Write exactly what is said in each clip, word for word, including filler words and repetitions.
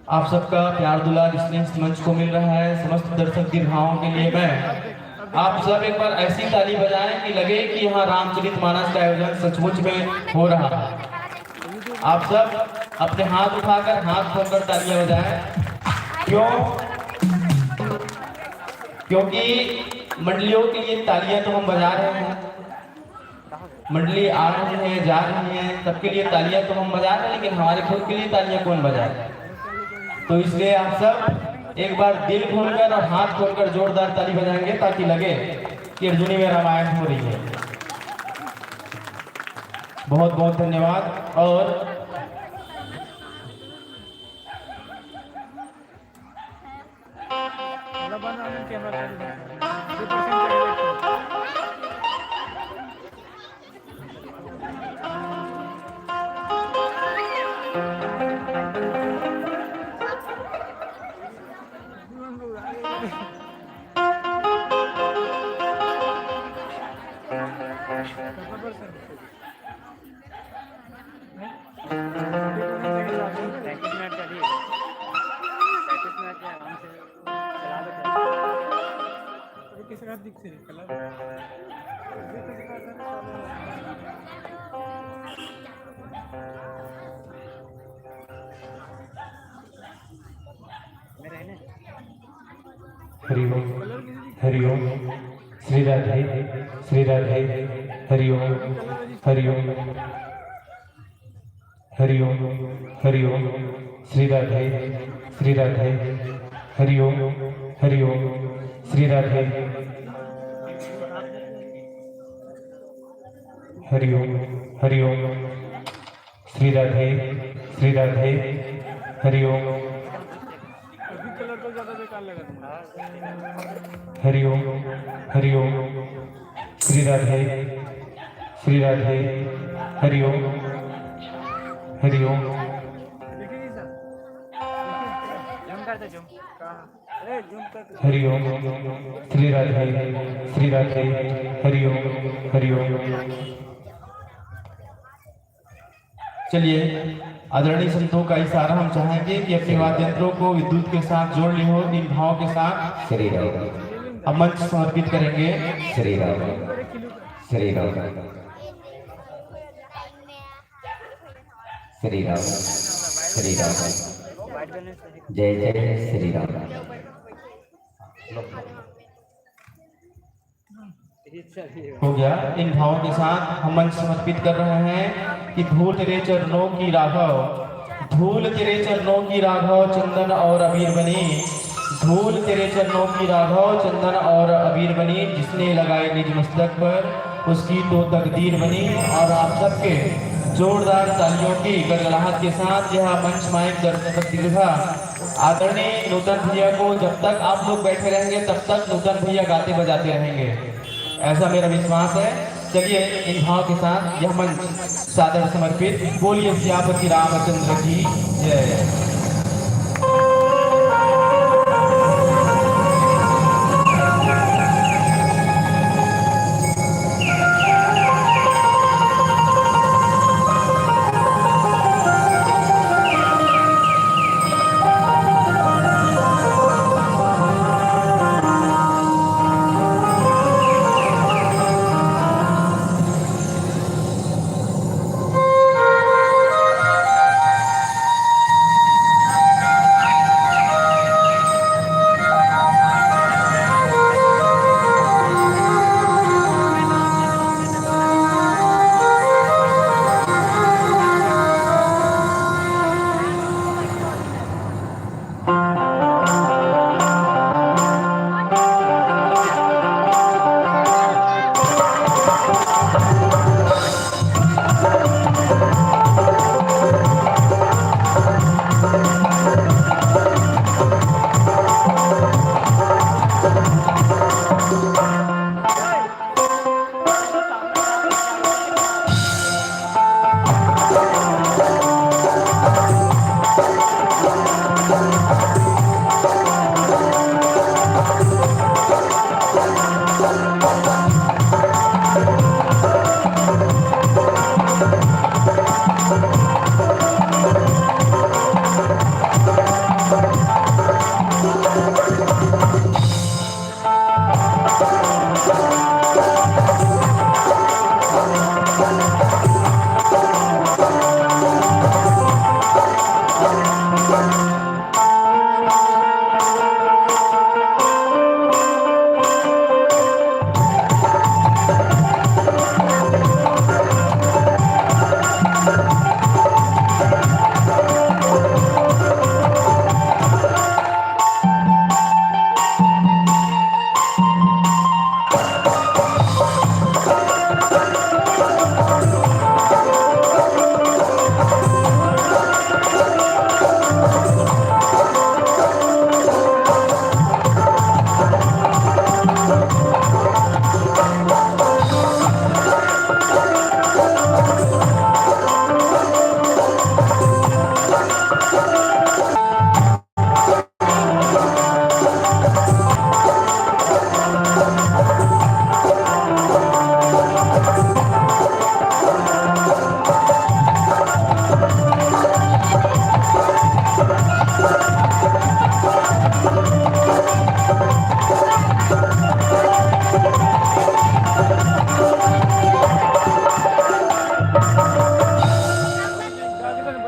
आप सबका प्यार दुलार स्नेह इस मंच को मिल रहा है। समस्त दर्शक दीर्घाओं के लिए मैं आप सब एक बार ऐसी ताली बजाएं कि लगे कि यहाँ रामचरित मानस का आयोजन सचमुच में हो रहा है। आप सब अपने हाथ उठाकर, हाथ खोलकर तालियां बजाएं। क्यों? क्योंकि मंडलियों के लिए तालियां तो हम बजा रहे हैं, मंडली आ रही है, जा रही है, सबके लिए तालियां तो हम बजा रहे हैं, लेकिन हमारे खुद के लिए तालियां कौन बजाए? तो इसलिए आप सब एक बार दिल खोलकर और हाथ खोलकर जोरदार ताली बजाएंगे, ताकि लगे कि अर्जुनी में रामायण हो रही है। बहुत बहुत धन्यवाद। और पैंतीस मिनट चलिए, पैंतीस मिनट में आराम से चला लेते हैं। अभी किसी का दिख से निकला। हरि ओम, हरि ओम, श्री राधे, श्री राधे, हरि ओम, हरि ओम, हरि ओम, हरि ओम, श्री राधे, श्री राधे, हरि ओम, हरि ओम, श्री राधे, हरि ओम, हरि ओम, श्री राधे, श्री राधे, हरि ओम, हरि ओम, हरि ओम, श्री राधे, श्री राधे, हरि ओम, हरि ओम, हरि ओम, श्री राधे, श्री राधे, हरि ओम, हरि ओम। चलिए, आदरणीय संतों का इशारा हम चाहेंगे कि अपने वाद्य यंत्रों को विद्युत के साथ जोड़ लियो हो, इन भावों के साथ श्री राम। हम मंच समर्पित करेंगे। श्री राम, श्री राम, श्री राम, श्री राम, जय जय श्री राम। हो गया। इन भावों के साथ हम मंच समर्पित कर रहे हैं कि धूल तेरे चरणों की राघव, धूल तेरे चरणों की राघव, चंदन और अबीर बनी, धूल तेरे चरणों की राघव, चंदन और अबीर बनी, जिसने लगाए निज मस्तक पर, उसकी तो तकदीर बनी। और आप सबके जोरदार तालियों की गड़गड़ाहट के साथ यह मंच माइक दर्शक दीर्घा आदरणीय नूतन भैया को, जब तक आप लोग बैठे रहेंगे, तब तक नूतन भैया गाते बजाते रहेंगे, ऐसा मेरा विश्वास है। चलिए, इन भाव के साथ यह मंच सादर समर्पित। बोलिए सियापति रामचंद्र की जय।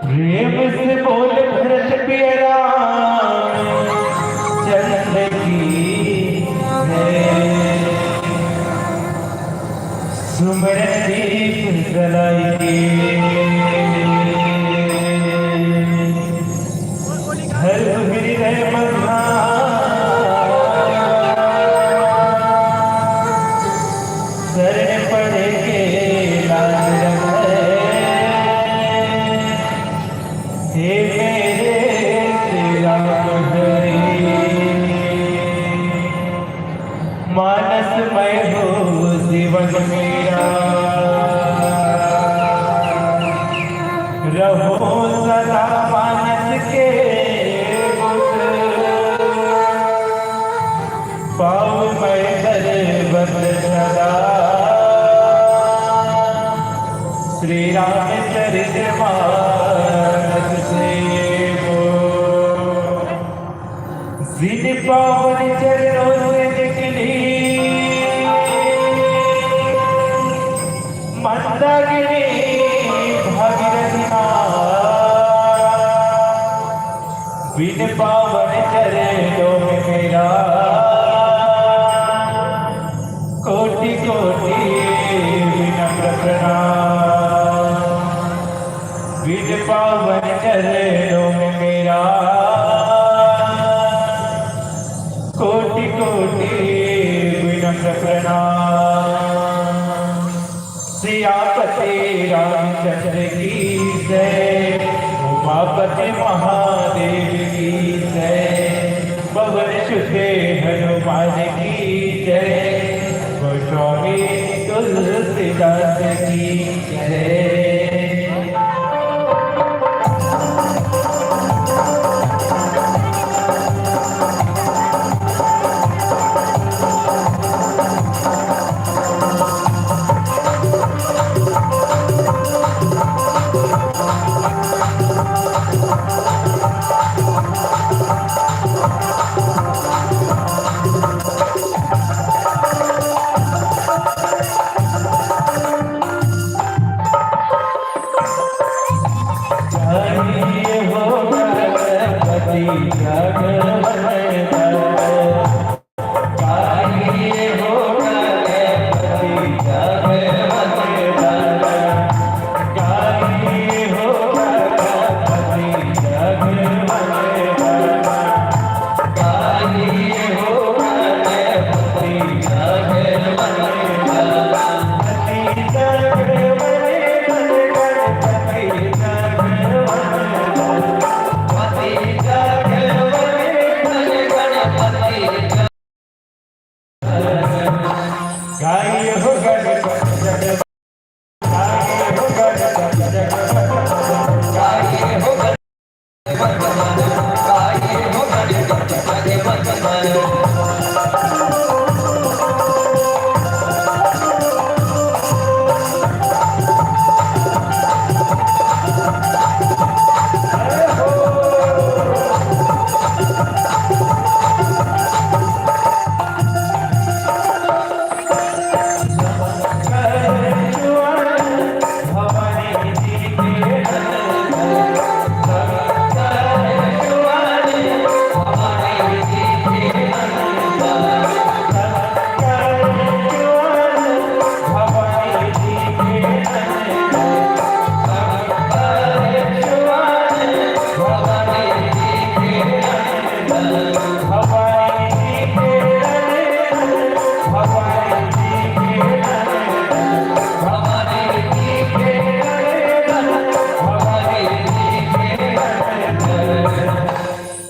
प्रेम से बोल भरत पिया राम चंद्र की जय। सुमरन दीप जलाई के हर हृदय मझा शरण पड़े के लाज रखे। हे मेरे श्री राम हरि, मानस मय हो जीवन मेरा, रहो सदा मानस के मुख। पाऊं मैं दरबत सदा, श्री रामचरित मानस सेवो। जिन पावन चरणों से निकली मंदाकिनी भागीरथी नाव, बिन पावन चरणों में मेरा कोटि कोटि विनम्र प्रणाम। बिन पावन चरणों में मेरा कोटि कोटि विनम्र प्रणाम। सियापति रामचंद्र की जय, उमापति महादेव की जय, पवन सुत हनुमान की जय, गोस्वामी तुलसीदास की जय।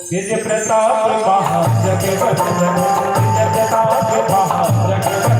तेज प्रताप महाजगवंदन, तेज प्रताप महाजगवंदन।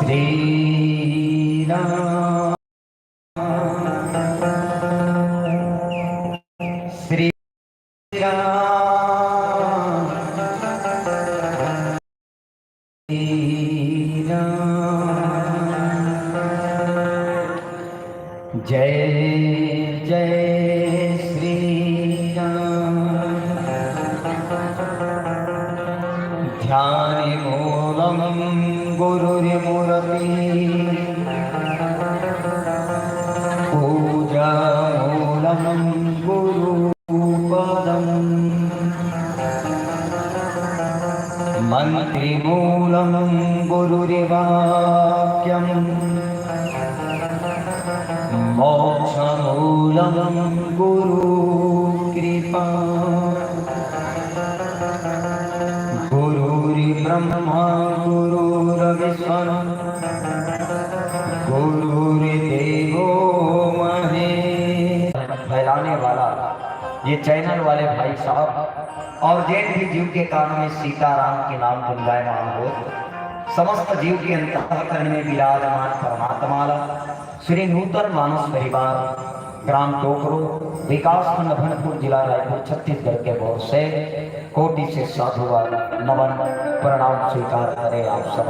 श्री राम, श्री राम, श्री राम। जय जय श्री राम। ध्यान मूलम गुरुर्मूर्ति, पूजा मूलम गुरुपदम, मंत्र मूलम गुरुर्वाक्यम, मोक्ष मूलम गुरु कृपा। गुरुर्ब्रह्मा गुरुर्विष्णु गुरुर्देवो महेश। फैलाने वाला ये चैनल वाले भाई साहब और जिन भी जीव के कान में सीताराम के नाम गुंजायमान हो, समस्त जीव के अंतःकरण में विराजमान परमात्मा ला श्री नूतन मानस परिवार, ग्राम टोकरो, विकासखंड अभनपुर, जिला रायपुर, छत्तीसगढ़ के ओर से कोटि से साधुवाद, नमन, प्रणाम स्वीकार करे आप सब।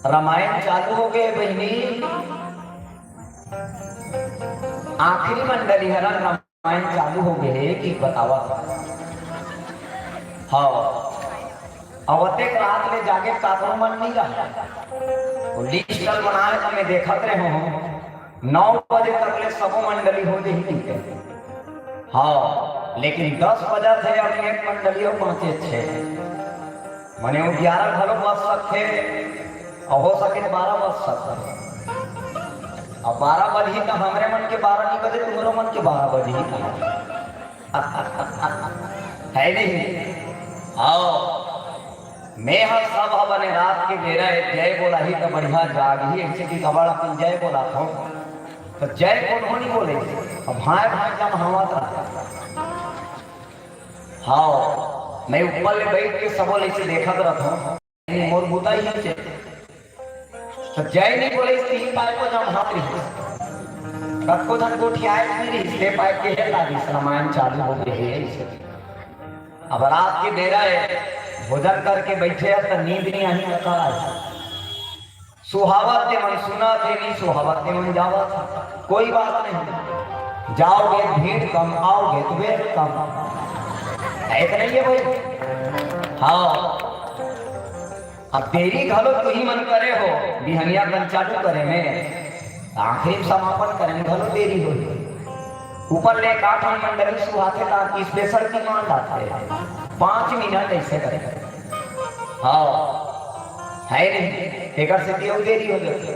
रामायण चालू हो गए बहिनी, आखिरी मंडली हरन। रामायण चालू हो गए हे कि बतावा। हाँ, अवतेक रात ले जागे काकरो मन नहीं रहा। वो लिस्ट ल बनाए तो मैं देखत रहे हूँ, नौ बजे तक ले सबो मंडली हो जाही। हाँ, लेकिन दस बजा थे, अभी एक मंडली और बाँचे छे। मने वो ग्यारह घलो बज सकथे, और हो सके तो बारह बज सकथे। अब बारह बजही तो हमरे मन के बारह नहीं बजे, तुम्हरो मन के बारह बजही तो। है नहीं? आओ, मैं ह सब ह बने रात के बेरा ए जय बोलाही तो बढ़िया जागही, ऐसे कि कबड़ अपन जय बोलाथों, तो जय कोनो नहीं बोले, अब भाए भाए जम हवा था। हाँ, मैं ऊपर ले बैठ के सबो ले से देखत रहत हूँ, मोर बुता ही है। तो जय नहीं बोले, तीन पाए को जम हाथ रही। कतको धन गोठियाए नहीं रही, ले पाए के है लागी, रामायण चालू हो गई है। अब रात के बेरा है, भोजन करके बैठे हैं, तो नींद नहीं आही, तो का आही? सुहावत ते मन सुनत हे, नहीं सुहावत ते मन जावत हे। कोई बात नहीं, जाओगे भीड़ कम, आओगे तो वेलकम। है तो नहीं है भाई? हाँ, अब देरी घलो तुही मन करे हो, बिहनिया कन चालू करे में, आखिरी में समापन करे में घलो देरी हो। ऊपर ले एक आठ मंडली सुहाथे ता स्पेशल की मान लाते, पाँच मिनट ऐसे करे। हाँ, है नहीं, तेकर से केहू देरी हो जाथे।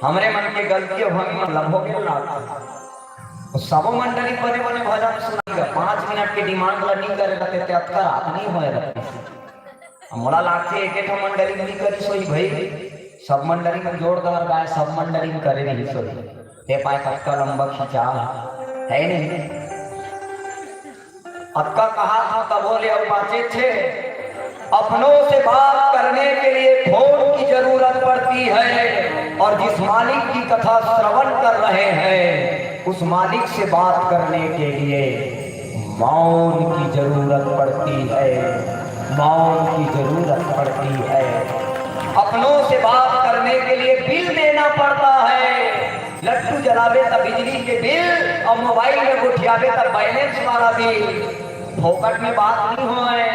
हमरे मन के गलती हो, हम मन लम्बो के लात। तो सबो मंडली बने बने भजन सुनाएगा, पाँच मिनट के डिमांड ला नहीं करे रहते, ते अतका रात नहीं होए रहते। अब मोला लागथे, एक एक मंडली नहीं करी सोई भाई, सब मंडली में जोरदार गाए, सब मंडली में करे नहीं सोई। ते पाए कतका लंबा खिंचा है नहीं? अतका कहा था तभो ले अउ बाचे छे। अपनों से बात करने के लिए फोन की जरूरत पड़ती है और जिस मालिक की कथा श्रवण कर रहे हैं उस मालिक से बात करने के लिए मौन की जरूरत पड़ती है, मौन की जरूरत पड़ती है। अपनों से बात करने के लिए बिल देना पड़ता है। लट्टू जलावे त बिजली के बिल और मोबाइल में गोठियावे त बैलेंस वाला बिल। फोकट में बात नहीं होए।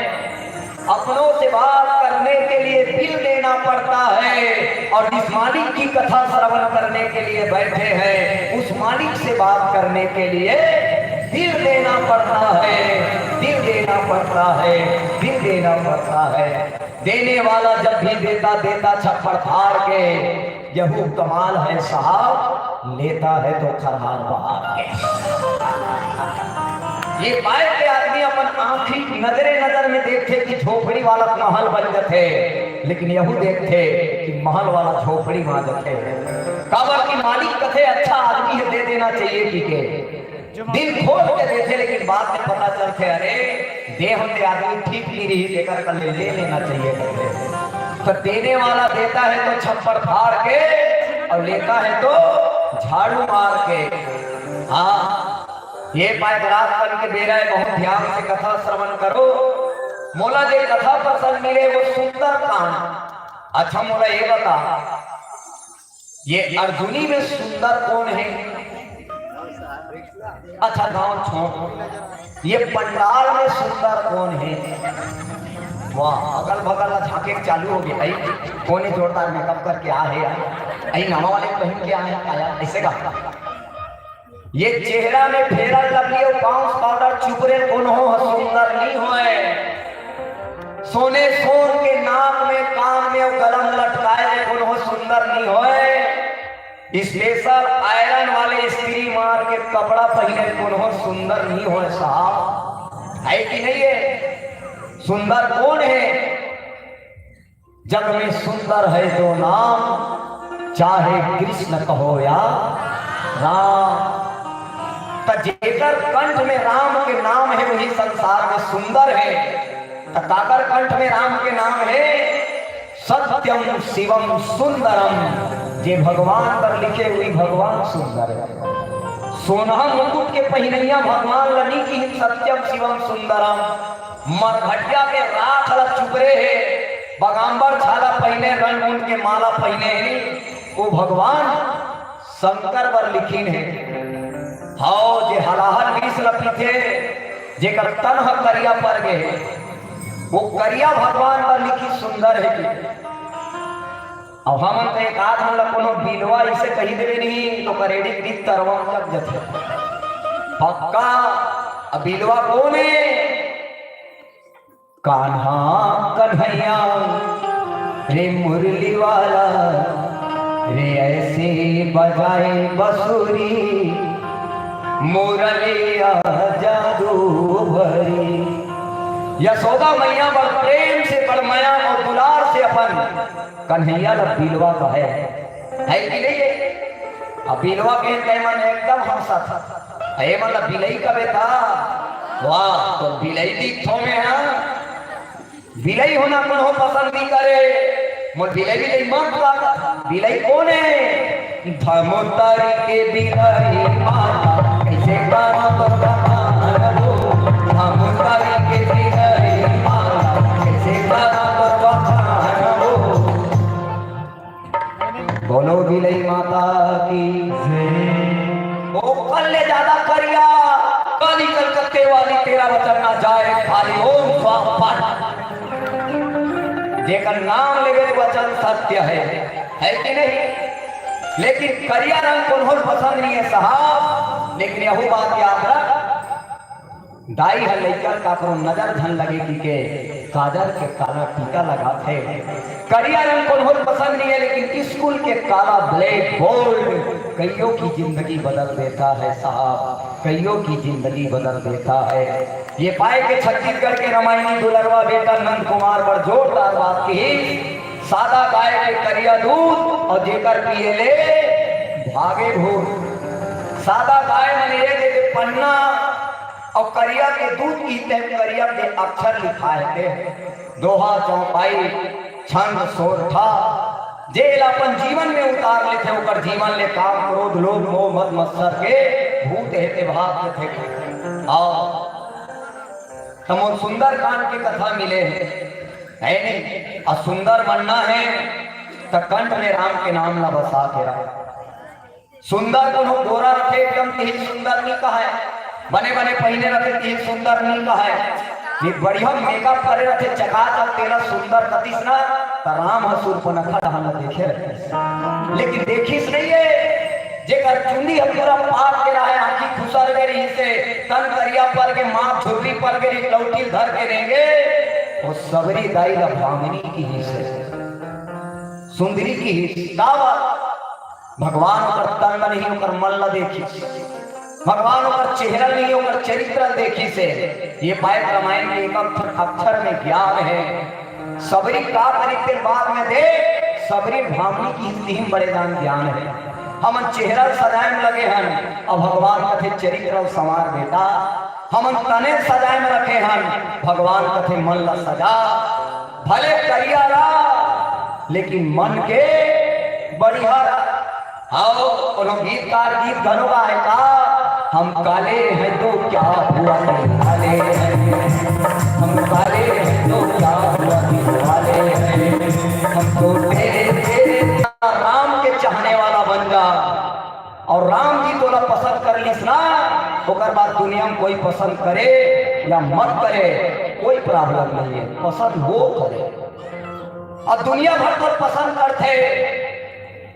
अपनों से बात करने के लिए बिल देना पड़ता है और जिस मालिक की कथा श्रवण करने के लिए बैठे हैं उस मालिक से बात करने के लिए बिल देना पड़ता है, बिल देना पड़ता है, बिल देना पड़ता है। देने वाला जब भी देता, देता छप्पड़ फाड़ के। यहू कमाल है साहब, लेता है तो खरहार बहार के। ये पाए के आदमी अपन आंखी नजरे नजर में देखथे कि झोपड़ी वाला महल बन जथे, लेकिन यहू देखथे कि महल वाला झोपड़ी में आ जथे। काबर कि मालिक कथे अच्छा आदमी है, दे देना चाहिए, ठीक है, दिल खोल के देथे, लेकिन बाद में पता चलथे, अरे दे होते आदमी ठीक नहीं रही, जेकर कर ले, ले लेना चाहिए करके। तो देने वाला देता है तो छप्पड़ फाड़ के, और लेता है तो झाड़ू मार के। हाँ, ये पाए बरात बन के बेरा है, बहुत ध्यान से कथा श्रवण करो। मोला जे कथा पसंद मिले वो सुंदर कांड। अच्छा, मोला ये बता, ये अर्जुनी में सुंदर कौन है? अच्छा, गांव छोड़, ये पंडाल में सुंदर कौन है? वाह, अगल बगल ला झांके के चालू हो गए। आई, कौन है जोरदार मेकअप करके आ है यार? आई, नवा वाले पहन के आए हैं, आया ऐसे का? ये चेहरा में फेयर लवली और पाउंड्स पाउडर चुपरे कोनो ह सुंदर नहीं होए। सोने सोन के नाक में, कान में और गलम लटकाए कोनो ह सुंदर नहीं होए। स्पेशल आयरन वाले स्त्री मार के कपड़ा पहने कोनो ह सुंदर नहीं होए साहब, है कि नहीं है? सुंदर कौन है? जग में सुंदर है दो नाम, चाहे कृष्ण कहो या राम। त जेकर कंठ में राम के नाम है, वही संसार में सुंदर है। त काकर कंठ में राम के नाम है? सत्यम शिवम सुंदरम। जे भगवान पर लिखे हुई भगवान सुंदर है। सोनहा मुकुट के पहिनैया भगवान ल नी किहिन सत्यम शिवम सुंदरम। मरघटिया के राख ल चुपरे हे, बगाम्बर छाला पहिने, रंग ऊन के माला पहिने हे, वो भगवान शंकर बर लिखिन हे। हव, जे हलाहल विष ल पीथे, जेकर तन ह करिया पर गे, वो करिया भगवान बर लिखिन सुंदर हे। अब हमन तो एक आध मन ला कोनो बिलवा इसे कही देवे नहीं तो करेड़ी की तरवा जग जथे। पक्का। अब बिलवा कौन है? कान्हा कन्हैया रे मुरली वाला रे, ऐसे बजाए बसुरी, मुरलिया जादू भरी। यशोदा मैया बड़ प्रेम से, बड़ मया और दुलार से अपन कन्हैया ला बिलवा कहे, है कि नहीं? अब बिलवा के कहे मन एकदम हंसत, ए मन ला बिलई कबे था। वाह, तो बिलई दिखथो में, हाँ, बिलई होना कोनो पसंद नहीं करे। मोर बिलई, बिलई मत कर। बिलई कौन है? धमोतारी के बिलई माता, कैसे करब बखान हो। धमोतारी के बिलई माता, कैसे करब बखान हो। बोलो बिलई माता की जय। ओकर ले ज्यादा करिया, काली कलकत्ते वाली, तेरा वचन ना जाए खाली, ओम स्वाहा पाठ। जेकर नाम लेवे वचन सत्य है, है कि नहीं? लेकिन करिया रंग कोनो पसंद नहीं है साहब। लेकिन यहू बात याद रख, दाई ह लइका काकरो नजर झन लगे कि के काजर के काला टीका लगाथे। करिया रंग कोनो पसंद नहीं है, लेकिन स्कूल के काला ब्लैक बोर्ड कईयों की जिंदगी बदल देता है साहब, कईयों की जिंदगी बदल देता है। ये पाए के छत्तीसगढ़ के रामायणी दुलरवा बेटा नंद कुमार बड़ जोरदार बात की, सादा गाय के करिया दूध और जेकर पिए ले भागे भूत। सादा गाय मन ये दे पन्ना और करिया के दूध पीते हैं, करिया के अक्षर लिखाए के दोहा, चौपाई, छंद, सोरठा, जे एला अपन जीवन में उतार लेथे, ओकर जीवन ले काम, क्रोध, लोभ, मोह, मद, मत्सर के भूत हे ते भाग लेथे। आओ, त मोर सुंदरकांड के कथा मिले हे, है नहीं? और सुंदर बनना है, त कंठ में राम के नाम ला बसा के रख। सुंदर कोनो गोरा रथे एकदम, तिही सुंदर नहीं कहाय। बने बने पहिने रथे, तिही सुंदर नहीं कहाय। ये बढ़िया मेकअप करे रथे, चकाचक, तेला सुंदर कतिस ना, त राम ह सूर्पनखा डहन ल देखे रहिस। लेकिन देखिस नहीं है, जेकर चुंदी ह पूरा पाट के रहे, आँखी खुसर गे रहिस हे, तन करिया पर गे, माथ झुर्री पर गे रहिस, लौठी ल धर के रेंगे, वो सबरी दाई ल भामिनी किहिस हे, सुंदरी किहिस हे। का बात? भगवान ओकर तन ल नहीं, ओकर मन ल देखिस। भगवान ओकर चेहरा ल नहीं, ओकर चरित्र ल देखिस हे। ये पाए रामायण के एक अक्षर, अक्षर में ज्ञान है। सबरी का करी तेन बाद में दे, सबरी भामिनी किहिस, तिही म बड़े जान ज्ञान है। हमन चेहरा ल सजाए म लगे हन, अब भगवान कथे चरित्र ल संवार बेटा। हमन तने सजाए में रखे हन। भगवान कथे मन ला सजा, भले करिया ला, लेकिन मन के बढ़िया ला। आओ, कोनो गीतकार गीत घलो गाए का, हम काले हैं तो क्या हुआ, दिल काले हैं। हम काले हैं तो क्या हुआ, दिल काले हैं। हम तो तेरे, तेरे राम के चाहने वाला बन जा। और राम जी तोला पसंद कर लिस ना, ओकर बाद दुनिया में कोई पसंद करे या मत करे, कोई problem नहीं है, पसंद वो करे। और दुनिया भर तो पसंद करथे,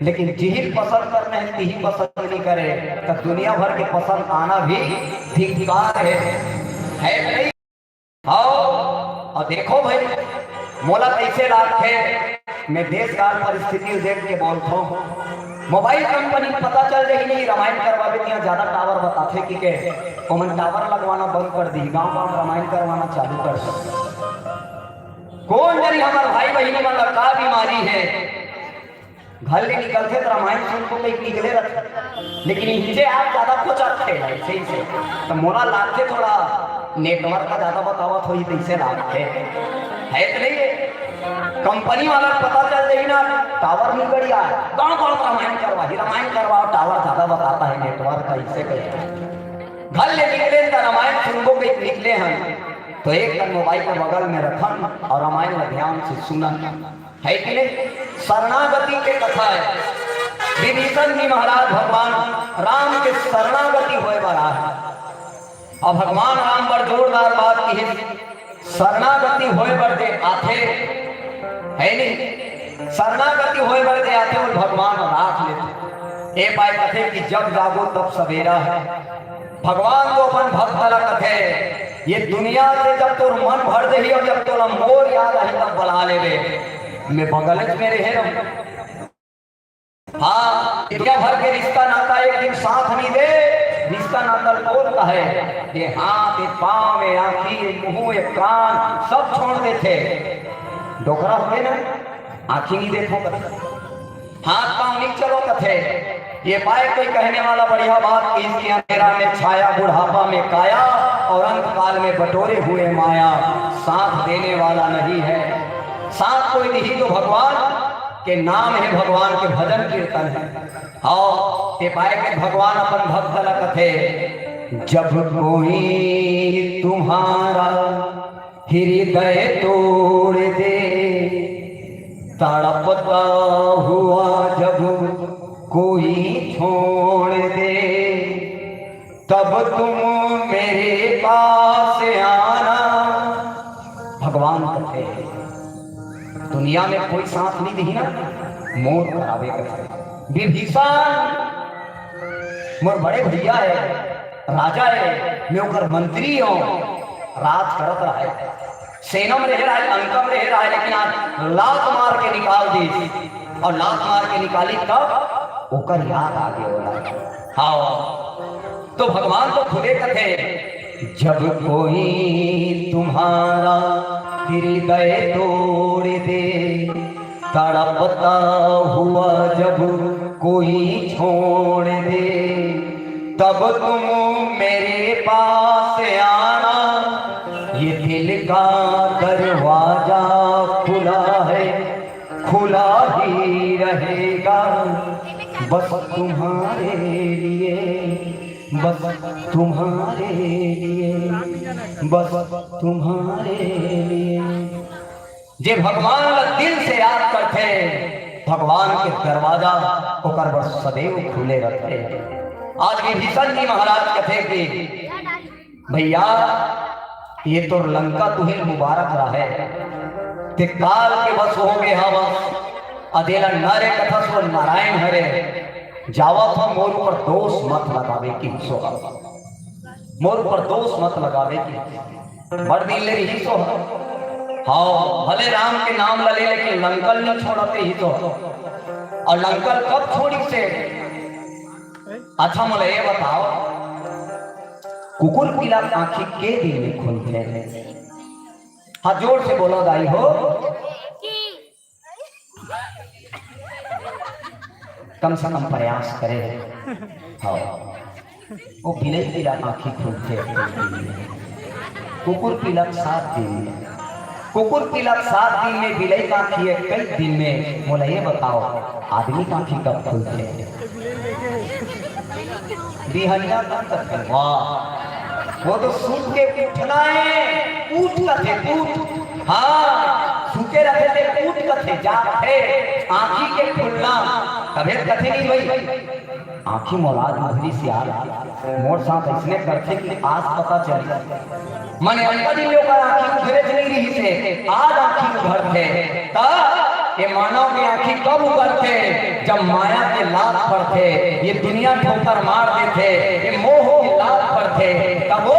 लेकिन जिहिल पसंद करना है, तिही पसंद नहीं करे, तो दुनिया भर के पसंद आना भी धिक्कार है, है कि नहीं? आओ, और देखो भाई, मोला कैसे लागथे, मैं देश काल परिस्थिति देख के बोलथों। मोबाइल कंपनी पता चल रही नहीं, रामायण करवावे तिहां ज्यादा टावर बताथे कि के, ओमन टावर लगवाना बंद कर दी, गांव गांव रामायण करवाना चालू कर दे। कौन जनी हमर भाई बहिनी मन ला का बीमारी है, घर ले निकलथे त रामायण सुनबो कहिके निकले रथे, लेकिन इहिंचे आप ज्यादा खोचत हे, सही से। त मोला लागथे थोड़ा network का ज्यादा बतावत होही, तइसे लागथे, है त नहीं है? कंपनी वाला पता चल जाही ना, टावर नहीं बढ़िया है, गांव गांव रामायण करवाही, रामायण करवाओ, टावर ज्यादा बताता है, network का इसे कहे। घर ले निकले त रामायण सुनबो कहिके निकले हन, तो एक कन मोबाइल के बगल में रखन और रामायण ला ध्यान से सुनन। है कि नहीं? शरणागति के कथा है। विभीषण जी महाराज भगवान राम के शरणागति होए बर आए। अब भगवान राम बर जोरदार बात किहिस, शरणागति होए बर दे आथे, है नहीं? शरणागति होए बर दे आथे, अउ भगवान राख लेथे। ए पाए कथे कि जब जागो तब सवेरा है। भगवान तो अपन भक्त ला कथे, ये दुनिया से जब तोर मन भर देही और जब तोला मोर याद आही तब बला लेबे, मैं बगलच में रहे रहूं। हाँ, दुनिया भर के रिश्ता नाता एक दिन साथ नहीं दे, रिश्ता नाता तोर का है, ये हाथ, ये पाँव, ये आँखी, ये मुंह, ये कान सब छोड़ देथे। डोकरा होगे ना, आँखी नहीं देखो कथे, हाथ पाँव नहीं चलो कथे। ये पाए कोई कहने वाला बढ़िया बात कि इसके अंधेरा में छाया, बुढ़ापा में काया, और अंत काल में बटोरे हुए माया। साथ देने वाला नहीं है, साथ कोई नहीं तो भगवान के नाम है, भगवान के भजन कीर्तन है। हाँ, ते पाए के भगवान अपन भक्त ला कथे, जब कोई तुम्हारा हृदय तोड़ दे, तड़पता हुआ जब कोई छोड़ दे, तब तुम मेरे पास आना। भगवान कथे, दुनिया में कोई साथ नहीं दी ना, मोर करावे कथे। विभीषण मोर बड़े भैया है, राजा है, मैं ओकर मंत्री हूँ, राज करत रहे, सेना में रहे रहे, लंका में रहे रहे, लेकिन आज लात मार के निकाल दी, और लात मार के निकाली तब ओकर याद आ गया होला। हाँ, तो भगवान तो खुदे कथे, जब कोई तुम्हारा हृदय तोड़ दे, तड़पता हुआ जब कोई छोड़ दे, तब तुम मेरे पास आना, ये दिल का दरवाजा खुला है, खुला ही रहेगा, बस तुम्हारे लिए, बस तुम्हारे लिए, बस तुम्हारे लिए। जे भगवान ला दिल से याद करथे, भगवान के दरवाजा ओकर बर सदैव खुले रथे। आज विभीषण जी महाराज कथे कि भैया, ये तोर लंका तुहे मुबारक रहे, ते काल के बस हो गे हवस, अदेला नरे कथस वो नारायण हरे, जावत हो मोर ऊपर दोष मत लगावे कहिस हो, मोर ऊपर दोष मत लगावे कहिस। बड़ दिन ले रहिस हो। हाँ, भले राम के नाम ला ले, लेकिन लंकल नहीं छोड़त रहिस हो। और लंकल कब छोड़िस हे? अच्छा, मोला ये बताओ, कुकुर पीला आँखी के दिन में खुलथे? हाँ, जोर से बोलो दाई हो। कम से कम प्रयास करे। हाँ। वो बिलई पीला आँखी खुलथे एक दिन में, कुकुर पीला सात दिन में, कुकुर पीला सात दिन में, बिलई आँखी एक कई दिन में। मोला ये बताओ, आदमी का आँखी कब खुलथे? बिहनिया तक करथे। वाह, वो तो सूत के उठना है, उठ कथे, उठ। हाँ, सूते रथे ते उठ कथे, जागथे, आँखी के खुलना। तभे कथे नहीं भाई, आँखी मोला आज उघरी सियार, मोर साथ अइसने करथे कि आज पता चली। मने अतका दिन ले ओकर आँखी उघरे च नइ रिहिस हे, आज आँखी उघरथे। त ये मानव के आँखी कब उघरथे? जब माया के लात पड़थे, ये दुनिया ठोकर मार देथे, ये मोह के लात पड़थे, तब वो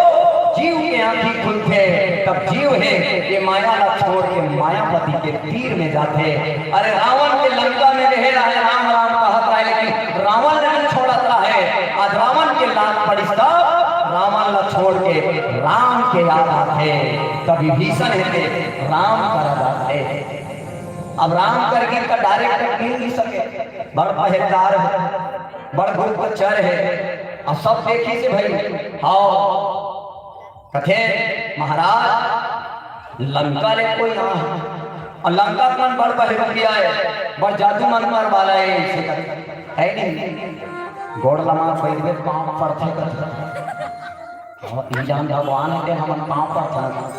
जीव के आँखी खुलथे। तब जीव हे ये माया ला छोड़ के मायापति के तीर में जाथे। अरे रावण के लंका में रहे रहे, राम राम कहत रहे, लेकिन रावण नहीं छोड़त रहे। आज रावण के लात पड़िस तब रावण ला छोड़ के राम के याद आथे। तब विभीषण हे ते राम करा जाथे। अब राम कर गिस त direct मिल नहीं सके, बड़ पहरेदार हे, बड़ गुप्तचर हे। अब सब देखिस हे भाई, हाँ, कथे, "महाराज, लंका ले कोई आ हे, अउ लंका के मन बड़ बहिरूपिया हे, बड़ जादू मंतर वाला हे," अइसे कथे। हे नहीं? गोड़ लमा पहिले पाँव पड़थे कथे। अउ ई जान भगवान हे ते हमन पाँव पड़थन।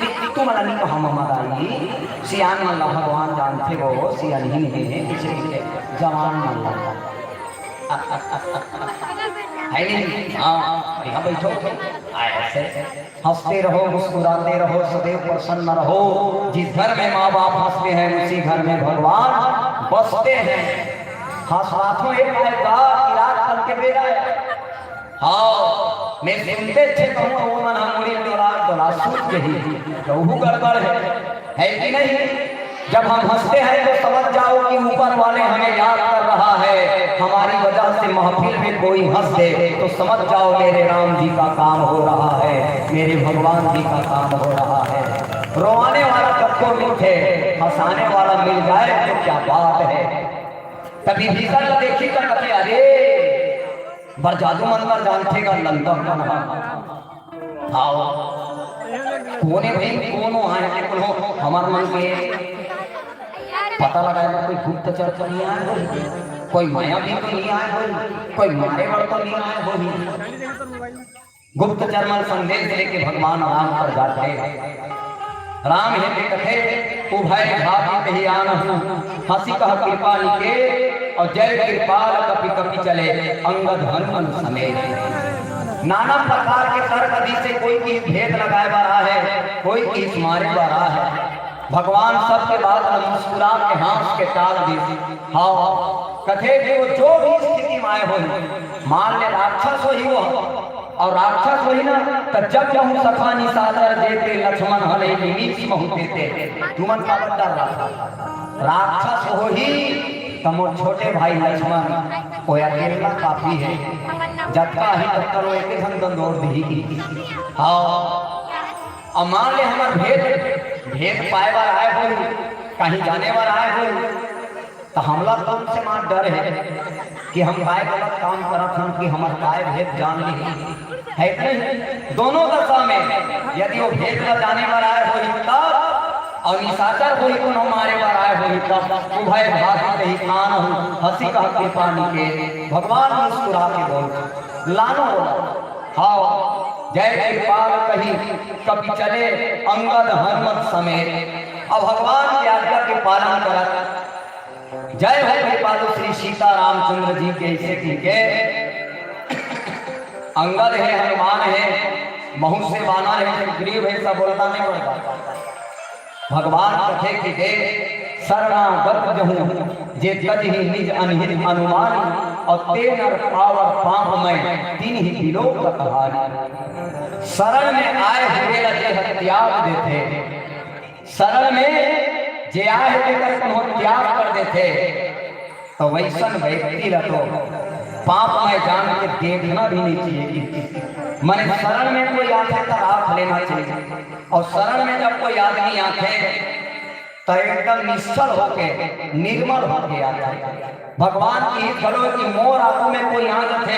ई, ई तो मला नहीं कहा ममा दाई, सियान मन ला भगवान जानथे वो, सियान ही नहीं हे, किसी के जवान मन ला। हे नहीं? हाँ, यहाँ बैठो। ऐसे हँसते रहो, मुस्कुराते रहो, सदैव प्रसन्न रहो। जिस घर में माँ बाप हँसते हैं, उसी घर में भगवान बसते हैं। हँसवाथो एक आएगा कि रात कल के बेरा हे। हाँ, मैं सुनते थे कहूँ, वो मन हम मुड़ी डोला, डोला सूत गई। तो वो गड़बड़ हे, हे कि नहीं? जब हम हँसते हैं तो समझ जाओ कि ऊपर वाले हमें याद कर रहा है। हमारी वजह से महफिल में कोई हँस दे तो समझ जाओ मेरे राम जी का काम हो रहा है, मेरे भगवान जी का काम हो रहा है। रोवाने वाला कब को उठे, हँसाने वाला मिल जाए तो क्या बात हे। तब विभीषण ला देखिस त कथे, अरे, बड़ जादू मंतर जानथे गा लंका मन ह। हाँ, कोन हे भाई, कोन आए हे, कोन हो, हमर मन के पता लगाए बर कोई गुप्तचर तो नहीं आए होही, कोई मायावी तो नहीं आए होही, कोई मारे बर तो नहीं आए होही। गुप्तचर मन संदेश लेके भगवान राम कर जाथे। राम हे ते कथे, "उभय भागि कहि आनहु, हँसि कह कृपा निकेत, अउ जय कृपाल कपि कपि चले, अंगद हनुमंत समेत।" नाना प्रकार के तर्क दिस हे, कोई कहिस भेद लगाए बर आए हे, कोई कहिस मारे बर आए हे। भगवान सबके बात ल मुस्कुरा के, हँस के टाल दिस। हाँ, कथे कि वो जो भी स्थिति में आए होही, मान ले राक्षस होही वो, अउ राक्षस होही ना, त जब कहूँ सखा निशाचर जेते लक्ष्मण हले निमिष महु तेते। तुमन काबर डर रहा? राक्षस होही त मोर छोटे भाई लक्ष्मण, वो अकेला काफी हे। जतका ही ततका वो एके झन दंदोर दिही। हाँ, अब मान ले हमर भेद, भेद पाए बर आए होही, कहीं जाने बर आए होही, त हमला कोन से मार डर हे कि हम काय गलत काम करत हन कि हमर काय भेद जान लिही, हे कि नहीं? दोनों दशा में यदि वो भेद ला जाने बर आए होही तब, अउ निशाचर होही कोनो मारे बर आए होही तब, उभय भागि कहि आनहु, हँसि कह कृपा निकेत। भगवान मुस्कुरा के बोल, लानो बोला, हाँ, जय कृपाल कहि कपि चले अंगद हनुमत समेत। अब भगवान के आज्ञा के पालन करत, जय हो कृपालु श्री सीता रामचंद्र जी के, ऐसे कहिके अंगद हे, हनुमान हे, बहुत से बानर हे, सुग्रीव हे, सब बोलता नहीं पड़ता। भगवान कथे कि दे शरणागत जहूँ, जे तजहि निज अनहित अनुमान, अउ ते नर पावर पाप मय, तिनहि बिलोकत हारी। शरण में आए हुए ला जे ह त्याग देथे, शरण में जे आए हे तेकर कोनो त्याग कर देथे, त वइसन व्यक्ति ला तो पाप मय जान के देखना भी नहीं चाहिए। मने शरण में कोई आथे त राख लेना चाहिए, अउ शरण में जब कोई आदमी आथे त एकदम निश्छल होके, निर्मल होके आथे। भगवान कहिस घलो कि मोर आगू में कोई आ जाथे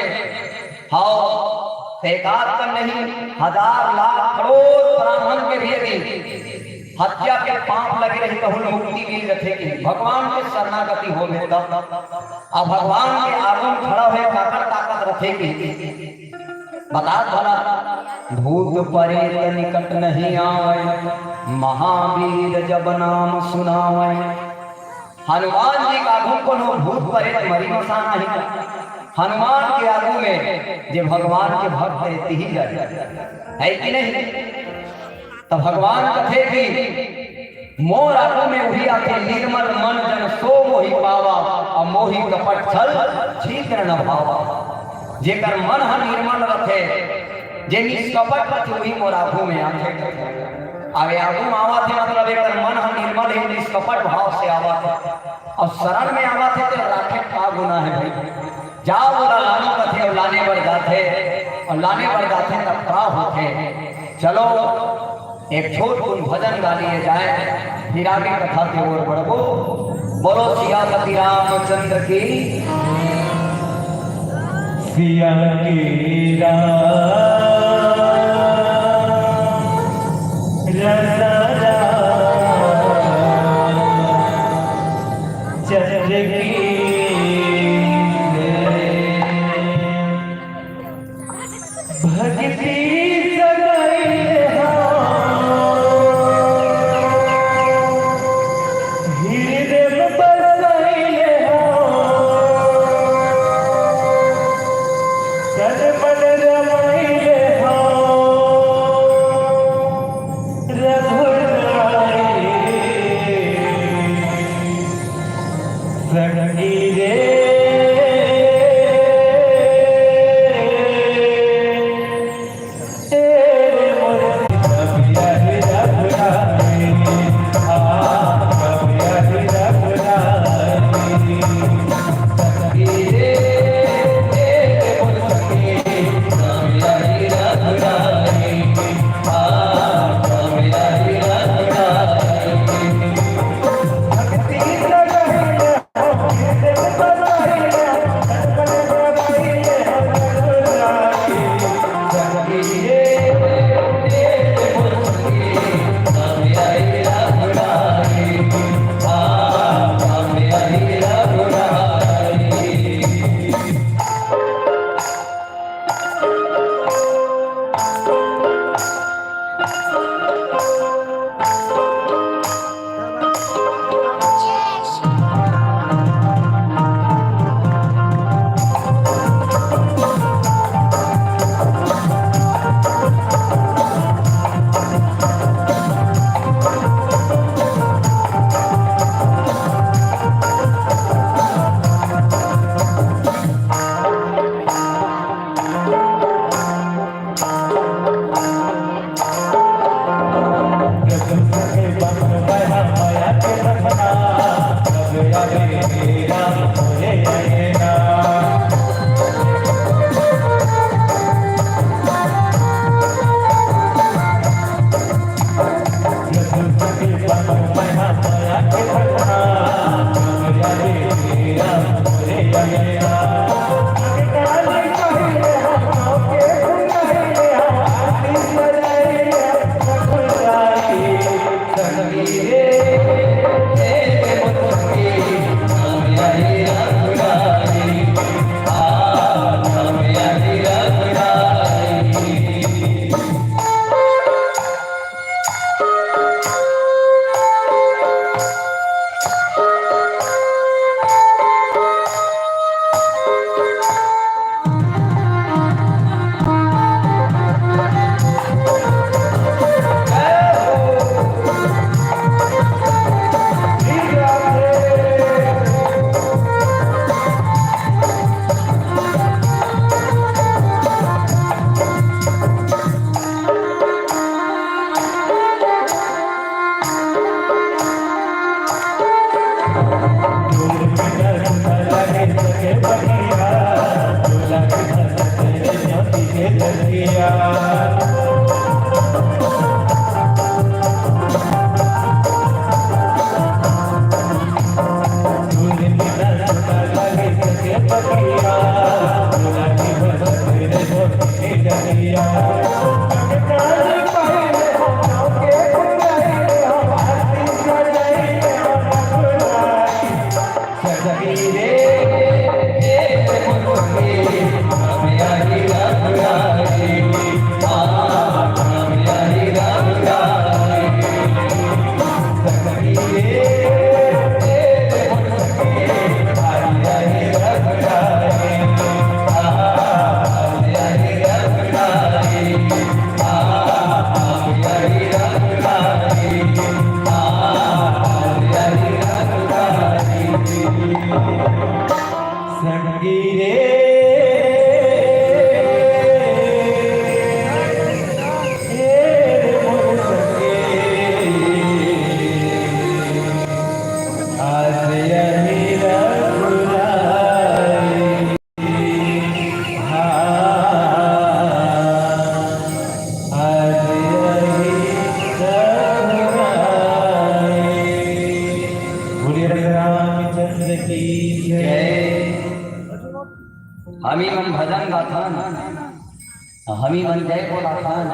हव, एकाध कन नहीं, हजार लाख करोड़ ब्राह्मण के भी यदि हत्या के पाप लगे रही, तहू ल मुक्ति मिल जथे कि भगवान के शरणागति होबे तब। अब भगवान के आगू म खड़ा होय काकर ताकत रथे कि बतात भला, भूत परेत निकट नहीं आवै, महावीर जब नाम सुनावै। हनुमान जी के आगू कोनो भूत परेत मरी मसान आही का? हनुमान के आगू में जे भगवान के भक्त हे, तिही जाय, हे कि नहीं? त भगवान कथे कि मोर आगू में उही आथे, निर्मल मन जन सो मोहि पावा, अउ मोहि कपट छल छिद्र न भावा। जेकर मन ह निर्मल रथे, जे निष्कपट रथे, उही मोर आगू में आथे। अब ए आगू में आवत हे, मतलब एकर मन ह निर्मल हे, निष्कपट भाव से आवत हे। अउ शरण में आवत हे त राखे का गुनाह हे भाई? जाव ओला लानव कथे अउ लाने बर जाथे, अउ लाने बर जाथे तब का होथे? चलो एक छोट कुन भजन गा लिए जाय, फिर आगे कथा के ओर बढ़बो। बोलो सियापति रामचंद्र की। सिया के राम रसा राम चंद्र की जय। भक्ति सगाई हो, हृदय में बसाई हो, तन मन रमाई हो, रघुराई। हमी मन भजन गाथन, हमी मन जय बोलाथन,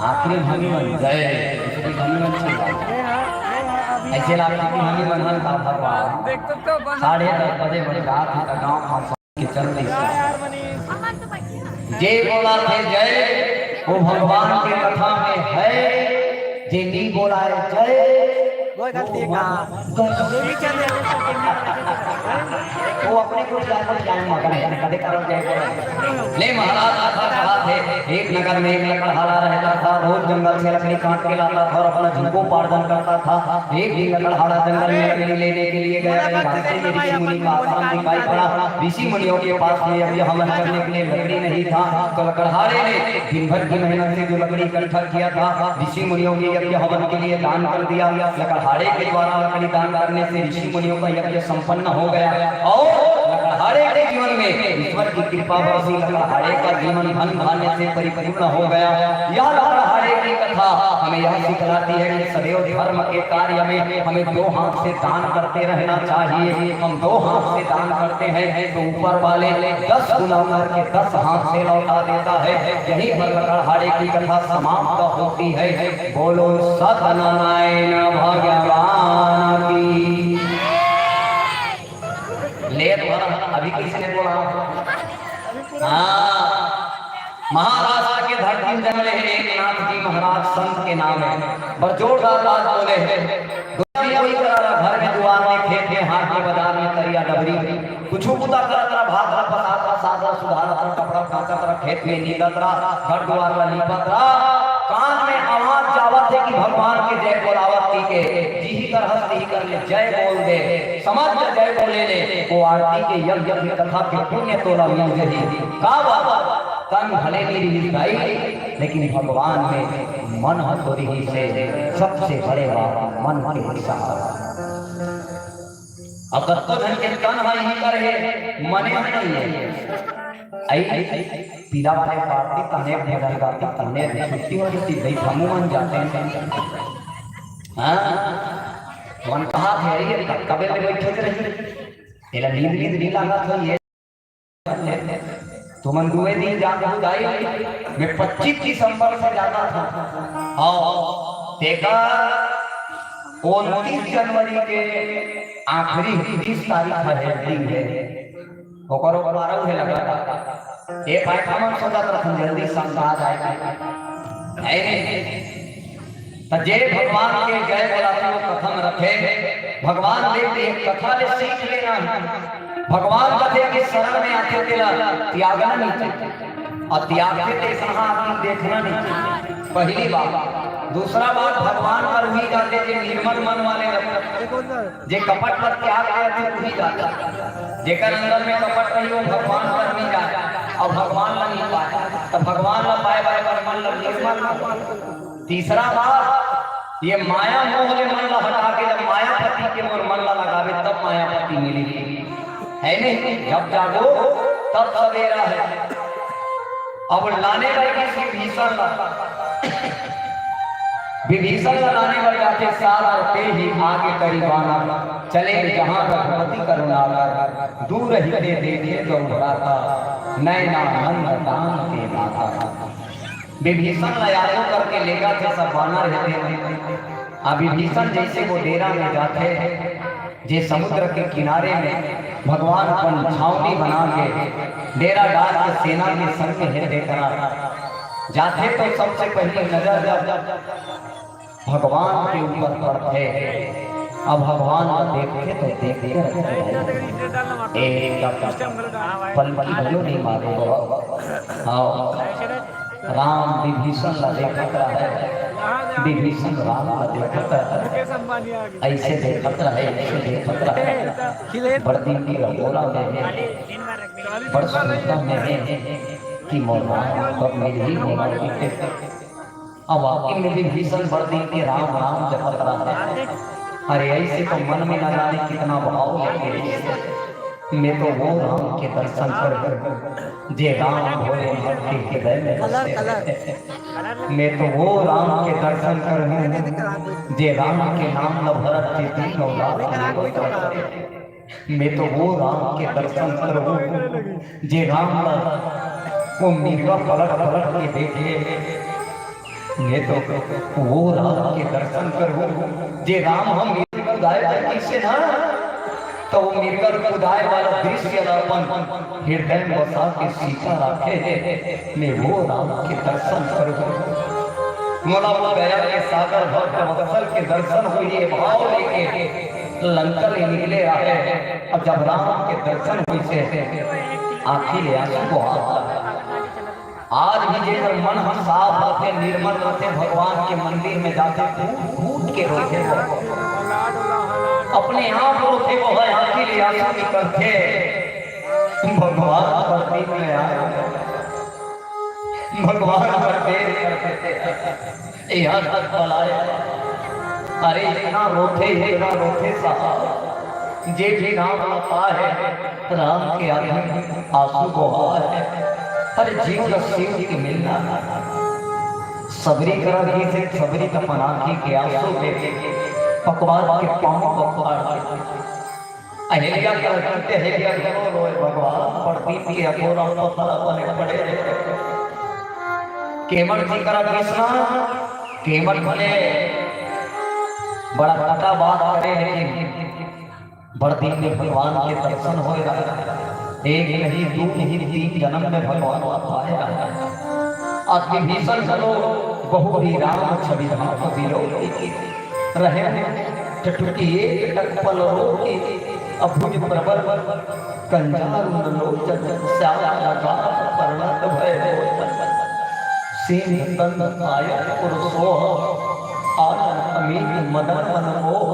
आखिरी में हमी मन जय, इसलिए हमी मन चिल्लाथन। ऐसे लगता कि हमी मन हन का भगवान। साढ़े दस बजे मन जात हे त गाँव खान के चल रही। जे बोलाथे जय, वो भगवान के कथा में है। जे नी बोलाए जय, वो गलती का। वो अपने कुछ ज्यादा ज्ञान मगन है, कदे करम जय बोले। ले महाराज कथा कहा थे, एक नगर में एक लकड़हारा रहता था, रोज जंगल से लकड़ी काट के लाता था और अपना जीविकोपार्जन करता था। एक दिन लकड़हारा जंगल में लकड़ी लेने के लिए गया, रास्ते में ऋषि मुनि का आश्रम दिखाई पड़ा। ऋषि मुनियों के पास में यज्ञ हवन करने के लिए लकड़ी नहीं था, तो लकड़हारे ने दिन भर की मेहनत से जो लकड़ी इकट्ठा किया था, ऋषि मुनियों के यज्ञ हवन के लिए दान कर दिया। लकड़हारे के द्वारा लकड़ी दान करने से ऋषि मुनियों का यज्ञ संपन्न हो गया और लकड़हारे के जीवन में ईश्वर की कृपा बरसी। लकड़हारे का जीवन धन धान्य से परिपूर्ण हो गया। यह लकड़हारे की कथा हमें यह सिखलाती है कि सदैव धर्म के कार्य में हमें दो हाथ से दान करते रहना चाहिए। हम दो हाथ से दान करते हैं तो ऊपर वाले दस गुना करके दस हाथ से लौटा देता है। यहीं पर लकड़हारे की कथा समाप्त होती है। बोलो सतनारायण भगवान की। ले तो अभी किसी ने बोला? हाँ, महाराष्ट्र के धरती में जन्मे हैं एक नाथ जी महाराज, संत के नाम है, बड़ जोरदार बात बोले हैं। दुनिया कोई करा रहा, घर में, दुआर में, खेत में, हाट में, बाजार में, तरिया डबरी, कुछ बुता करत रहा, भात रहा, पसात रहा, साग रहा, सुधारत रहा, कपड़ा काचत रहा, खेत में नींदत रहा, घर दुआर ला लीपत रहा, कान में आवाज जावत है कि भगवान के जय बोलावत की के, जिही कर हस्ती कर ले, जय बोल दे, समझ जय बोले ले, वो आरती के यज्ञ की कथा के पुण्य तोला मिल जही। का बाबा, तन भले नहीं रही भाई, लेकिन भगवान में मन ह तो रही से सबसे बड़े बात मन के हिसाब। अब कतको झन के तन ह इही कर हे, मने ह नहीं है। आई पीला वाले पार्टी तने भजन गाती, तने छुट्टी हो जाती भाई, हमू मन जाते हैं। हाँ, मन कहा थे, ये कबे ले बैठे रही, एला नींद नींद नहीं लागत हो ये। तुमन दुए दिन जात हो दाई, मैं पच्चीस दिसंबर से जाता था। हाँ, देखा उनतीस जनवरी के आखिरी तीस तारीख है, दिन है, ओकर ऊपर आरव है लगा। ए भाई, हमन सोचत रहथन जल्दी संता आ जाए, है नहीं? त जे भगवान के जय बोलाथे, वो कथा में रखे। भगवान ले एक कथा ले सीख लेना है। भगवान कथे कि शरण में आथे तेला त्यागना नहीं चाहिए, और त्यागथे ते कहाँ आदमी देखना नहीं चाहिए, पहली बात। दूसरा बात, भगवान पर भी जाते जे निर्मल मन वाले रखते, जे कपट पर त्याग करते वही जाता। जेकर अंदर में कपट नहीं, वो भगवान पर नहीं जाए और भगवान ला नहीं पाए, तो भगवान ला पाए बर मन ला निर्मल। तीसरा बात, ये माया मोह ले मन ला हटा के जब मायापति के मोर मन ला लगावे, तब मायापति मिली, है नहीं? जब जागो तब सवेरा है। अब लाने लगे विभीषण ला, विभीषण ला लाने बर जाथे साल और ते ही आगे करी बानर, चले जहाँ रघुपति करुणाकर, दूर ही ते देखे गौ भ्राता, नैना नंद दान के दाता। विभीषण ला यादव करके लेगा थे सब बानर हे थे। अब विभीषण जैसे वो डेरा में जाथे, जे समुद्र के किनारे में भगवान अपन छावनी बना के डेरा डाल के सेना के संग हे देखना जाथे, तो सबसे पहली नजर जब भगवान के ऊपर पड़थे, अब भगवान ला देखथे तो देखथे रहिथे भाई। एक पलकी घलो नहीं मारे हो। हाँ, राम विभीषण ला देखत रहे, विभीषण राम ला देखत रहे, ऐसे देखत रहे, ऐसे देखत रहे। बड़ दिन के अबोला में बड़ सुनता में कि मोर राम कब मिलही मोला। अब वाकई में विभीषण बड़ दिन के राम राम जपत रहा। अरे ऐसे तो मन में न जाने कितना भाव लेके, मैं तो वो राम के दर्शन करूं जे राम भोलेनाथ के हृदय में बसे। मैं तो वो राम के दर्शन करूं जे राम के नाम ल भरत के दिन और रात में बसे। मैं तो वो राम के दर्शन करूं, जे राम ला वो मिर्गा पलट पलट के देखे। मैं तो वो राम के दर्शन करूं, जे राम हम मिर्गा कुदाय बर कइसे ना, तो वो मिर्गा कुदाय वाला दृश्य ला अपन हृदय में बसा के सीता राखे हे। मैं वो राम के दर्शन करूं। मोला वो दया के सागर भक्त वत्सल के दर्शन होही, ये भाव लेके लंका ले निकले आहे। अउ जब राम के दर्शन होइसे, आँखी ले आंसू बोहा। आज भी जेकर मन ह साफ रथे, निर्मल रथे, भगवान के मंदिर में जाथे, कूद कूद के रोथे वो, अपने आप रोथे वो, आँखी ले आंसू निकलथे। भगवान प्रदीप में आए, भगवान का देर कर देथे। यहाँ तक बलाए। अरे इतना रोथे, इतना रोथे साहब। जे भी नाम आता है, राम के आगे आंसू बोहा है। अरे जीव ला शिव के मिलना। सबरी करा गिस हे, सबरी त अपन आँखी के आंसू में भगवान के पाँव पखार के अहिल्या करा गिस हे, अहिल्या घलो रोए, भगवान प्रदीप के अघोरा पथरा बने पड़े रहे। केमठ जी करा गिस ना, केमठ भले बड़ा कटा बात करे, लेकिन बड़ दिन में भगवान के दर्शन होए रहा। एक नहीं, दू नहीं, तीन जन्म में भगवान ला पाए रहा। आज विभीषण घलो बहु ही राम छवि भाव विलोकित रहे। टटुकी एक टक पल रोकी, अभुज प्रबल कंजारुण लोचन, श्याम लगाल परनत भय लोचन। सींग तंद आयत उर सोह, आनन अमीत मदन मन मोह।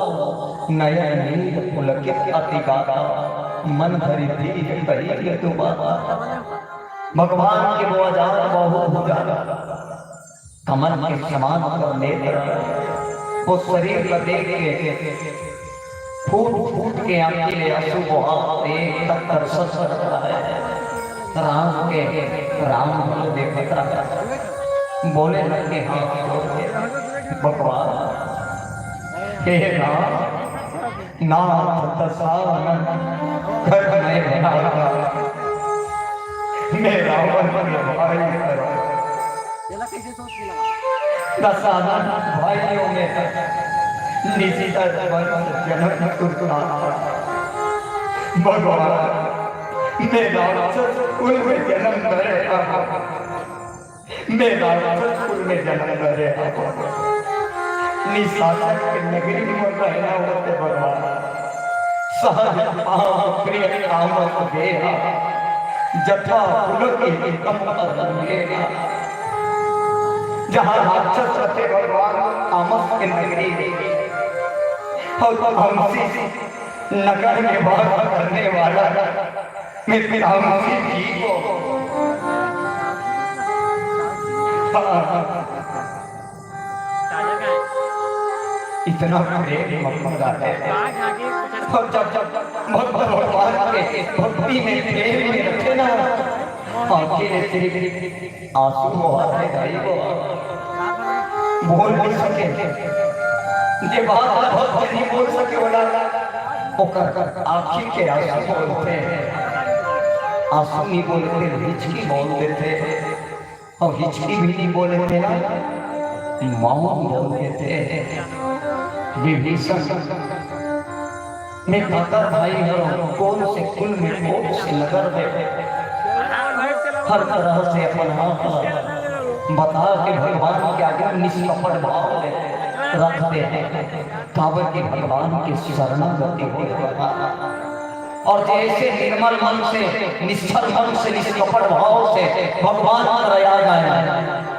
नयन नीर पुलकित अति गाता, मन धरि दीन कही मृदु बाता। भगवान के वो अजान बाहु भुजा, कमल के समान कर नेत्र, वो शरीर ला देख के फूट फूट के आँखी ले आंसू बोहा, एक तक तरसत रहा है। राम के, राम को देखत रहा, बोले लगे हाथ जोड़ के, भगवान, हे राम, नाथ दशानन कर मैं भ्राता, मैं रावण के भाई हरंव। दशानन भाइयों में निशिचर वंश जनक दुर्दाता। भगवान, मैं राक्षस कुल में जन्म धरे हरंव। मैं राक्षस कुल में जन्म धरे हरंव। निशाचर के नगरी में रहना होते भगवान। सहज पाव प्रिय कामक देहा, जथा पुलकित कम कर लेहा। जहाँ राक्षस रथे भगवान तामस के नगरी में, अउ हंसी नगर में वास करने वाला मैं तामसी जी को। हाँ। इतना प्रेम ममता है। और जब, जब भक्त भगवान के भक्ति में, प्रेम में रखे ना, आंखें में सिर्फ आंसू बोहा है भाई, वो बोल नहीं सके। जे बात भक्त नहीं बोल सके, वो ना, ओकर आंखी के आंसू बोलथे, आंसू नहीं बोलथे, हिचकी बोल देथे। अउ हिचकी भी नहीं बोले थे ना, मौन बोल देथे। विभीषण, मैं काकर भाई हरंव, कौन से कुल में, कौन से नगर में, हर तरह से अपन आप ला बता के भगवान के आगे निष्कपट भाव ले रख दे, काबर के भगवान के शरणागति हो गया। और जैसे निर्मल मन से, निश्छल मन से, निष्कपट भाव से भगवान कर आ जाए,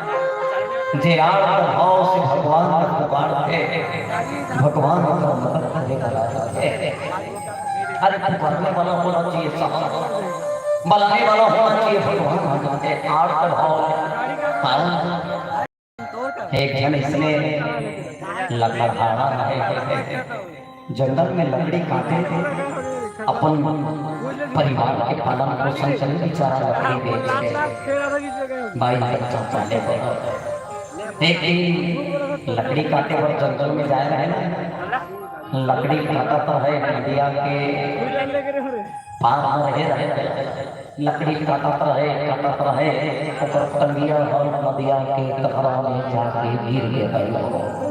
जे आर्त भाव से भगवान का पुकारथे, भगवान का मदद करे वाला है। अरे, पुकारने वाला होना चाहिए साहब, बुलाने वाला होना चाहिए भगवान। आर्त भाव, हाँ। एक झन इसने लकड़हारा रहे, जंगल में लकड़ी काटे, अपन परिवार के पालन पोषण करे, बेचारा लकड़ी बेच के बाई बच्चा पाले। एक दिन लकड़ी काटे बर जंगल में जाए रहे ना, लकड़ी काटत रहे, नदिया के पार म रहे, रहे। लकड़ी काटत रहे, काटत रहे, ओकर टंगिया ह नदिया के गहरा में जाके गिर गे भाई लोग।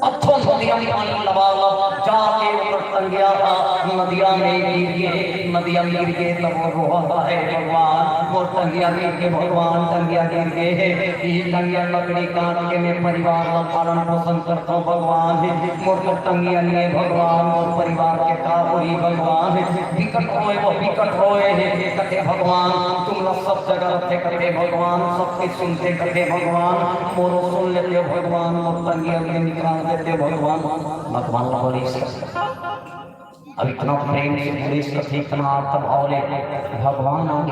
अथो नदिया में पानी लबालब जाके ओकर टंगिया ह नदिया में गिर गे। नदिया में गिर गे, तब वो रोवत हे, "भगवान, मोर टंगिया गिर गे, भगवान, टंगिया गिर गे। ई टंगिया लकड़ी काट के मैं परिवार ला पालन पोषण करथों, भगवान। मोर तो टंगिया नइ हे, भगवान, मोर परिवार के का होही, भगवान?" बिकट रोए, वो बिकट रोए हे, कथे, "भगवान, तुमला सब जगह रथे," कथे, "भगवान, सबके सुनथे," कथे, "भगवान, मोरो सुन लेते, भगवान, मोर टंगिया के निकाल देते, भगवान।" भगवान ला बोलिस, अब इतना प्रेम से बोलिस कथे, इतना आर्त भाव ले, भगवान आगे।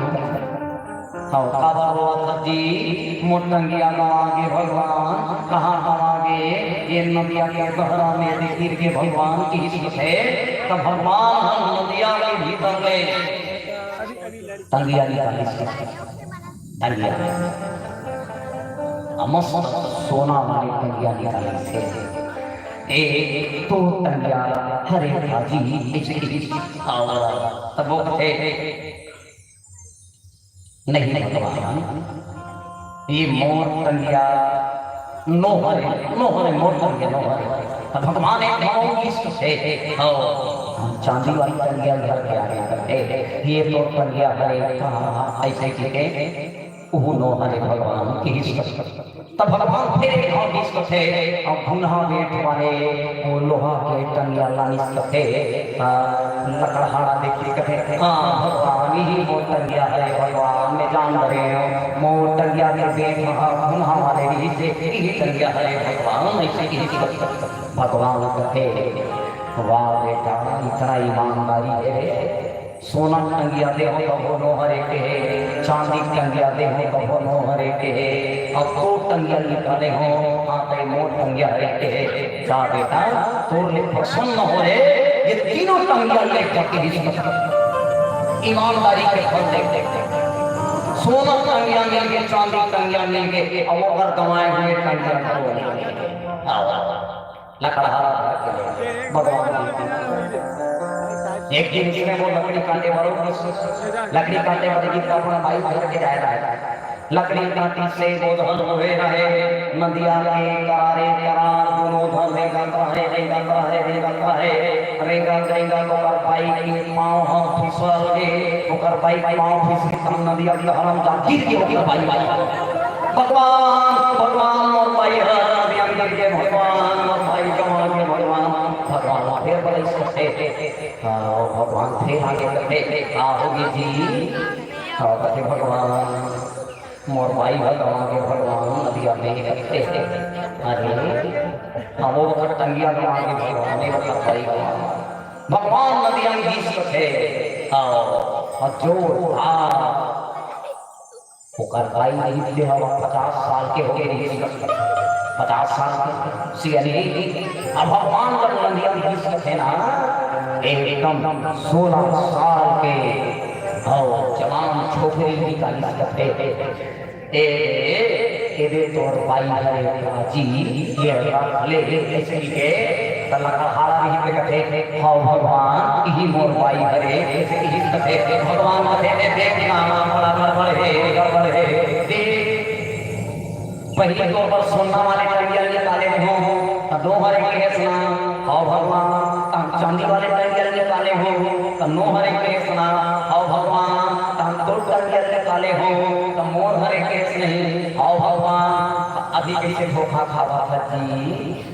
हव, काबर रोवत हस जी? मोर टंगिया गंवा गे भगवान। कहाँ गंवा गे? ये नदिया के गहरा में दे गिर गे भगवान, किहिस कथे। त भगवान ह नदिया के भीतर ले टंगिया निकालिस। टंगिया। अ मस्त सोना वाली टंगिया निकालिस। ए, तोर टंगिया हरे भाजी, अइसे किहिस। अउ तब वो कथे, नहीं भगवान, ये मोर टंगिया नो हरे, नो हरे, मोर टंगिया नो हरे। त भगवान एक भाव किहिस कथे, हव, हम चांदी वाली टंगिया धर के आगे कथे, ये तोर टंगिया हरे, कहाँ, अइसे कहिके, उहू नो हरे भगवान किहिस कथे। त भगवान फेर एक घांव किहिस कथे, अउ घुनहा बेंट वाले वो लोहा के टंगिया लानिस कथे। त लकड़हारा देख के कथे, "हाँ भगवान, इही मोर टंगिया हरे भगवान, मैं जान डरे हंव, मोर टंगिया के बेंट ह घुनहा वाले रिहिसे, इही टंगिया हरे भगवान," अइसे किहिस कथे। भगवान कथे, "वाह बेटा, इतना ईमानदारी हे रे।" सोना टंगिया देहूं तभो नो हरे कहे, चांदी टंगिया देहूं तभो नो हरे कहे, अउ तोर टंगिया निकाले हंव, हाँ तैं मोर टंगिया हरे कहे। जा बेटा, तोर ले प्रसन्न होय, ये तीनों टंगिया ले जा किहिस कथे। ईमानदारी के फल दे। सोना टंगिया मिल गे, चांदी टंगिया मिल गे, अब वो अगर गंवाए हुए टंगिया को लकड़हारा धर के ले भगवान जी। एक दिन इसने वो लकड़ी काटे वालों को, लकड़ी काटे वाले जी का अपना भाई घर के जाए रहा है। लकड़ी काटी से वो धन हुए रहे, नदिया के करारे करार दोनों धन रेंगत रहे, रेंगत रहे, रेंगत रहे, रेंगत, रेंगत ओकर बाई के पाँव ह फिसल गे, ओकर बाई पाँव फिसली त नदिया के हरम जा गिर गे ओकर बाई। भगवान, भगवान, मोर भाई ह, अभी हम गिर गे, भगवान, मोर भाई गंवा गे, भगवान, भगवान, फेर बलइस कथे, हाँ, भगवान, फेर आगे कथे, का होगे जी? हाँ, कथे, भगवान, मोर भाई ह गंवा गे, भगवान, नदिया में कथे, अरे, हम वो वक्त टंगिया गंवा गे, भगवान, ये वक्त भाई गंवा गे। भगवान नदिया में गिस कथे, हाँ, अउ जोर, हाँ, ओकर बाई रहिस तेहा पचास साल के होगे रहिस, पचास साल के सियान। अब भगवान जब नदिया में गिस कथे ना, एकदम सोलह साल के, हव, जवान छोकरी निकालिस कथे। ए, ए दे तोर बाई हरे काजी, ये रख ले, अइसे कहिके, त लकड़हारा रहिस ते कथे, "हव भगवान, इही मोर बाई हरे," अइसे कहिस कथे, भगवान कथे, "ए देख ना, बड़ा गड़बड़ हे, गड़बड़ हे, देख, पहिली तोर बर सोना वाले टंगिया निकाले रेहेंव, त नो हरे कहेस ना, हव भगवान, त चांदी वाले टंगिया निकाले हंव, त नो हरे कहेस ना, हव भगवान, त तोर टंगिया निकाले हंव, त मोर हरे कहेस नहीं, हव भगवान, अभी कइसे धोखा खावत हस जी?"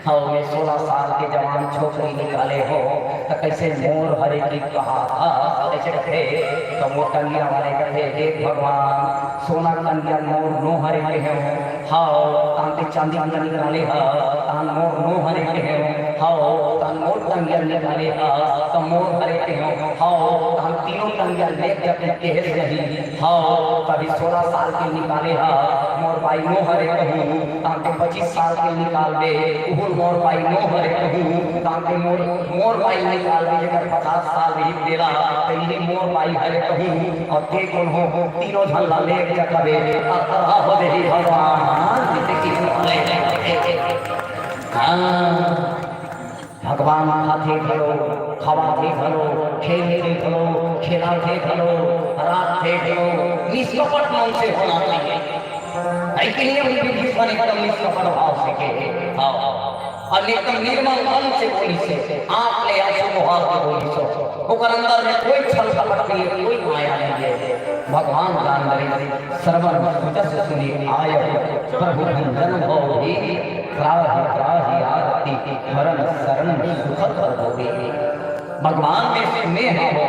हव, मैं सोलह साल के जवान छोकरी निकाले हंव, त कइसे मोर हरे कहिके कहत हस? अइसे कथे, त मोर टंगिया वाले कथे, "देख भगवान, सोना टंगिया मोर नो हरे कहेंव, हव, तहान ते चांदी वाला निकाले हस, तहान मोर नो हरे कहेंव, हव, तहान मोर टंगिया निकाले हस, त मोर हरे कहेंव, हव, तहान तीनों टंगिया लेग जा कहेस नहीं, हव, त अभी सोलह साल के निकाले हस, मोर बाई नो हरे कहूं, तहान ते पच्चीस साल के निकालबे, उहू ल मोर बाई नो हरे कहूं, तहान ते मोर, मोर बाई निकालबे, जेकर पचास साल रहिस तेला, त इही मोर बाई हरे कहूं, अउ ते कोन हो, तीनों झन ला लेग जा कबे, अतरा हो देही भगवान, जइसे कि हाँ, भगवान खाथे घलो, खवाथे घलो, खेलथे घलो, खिलाथे घलो, राखथे घलो, निष्कपट मन से होना चाहिए। है कि नहीं? उनकी जीवन एकदम निष्कपट भाव से के। हाँ। और एकदम निर्मल मन से बोलिस हे, आँख ले आंसू बहा के बोलिस हे। ओकर अंदर में कोई छल कपट नहीं है, कोई माया नहीं है। भगवान राम ने श्रवण सुजस सुनि आय, प्रभु भंजन भव भीत, त्राहि त्राहि आरती हरण शरण सुख कर दो। भगवान में स्नेह हो,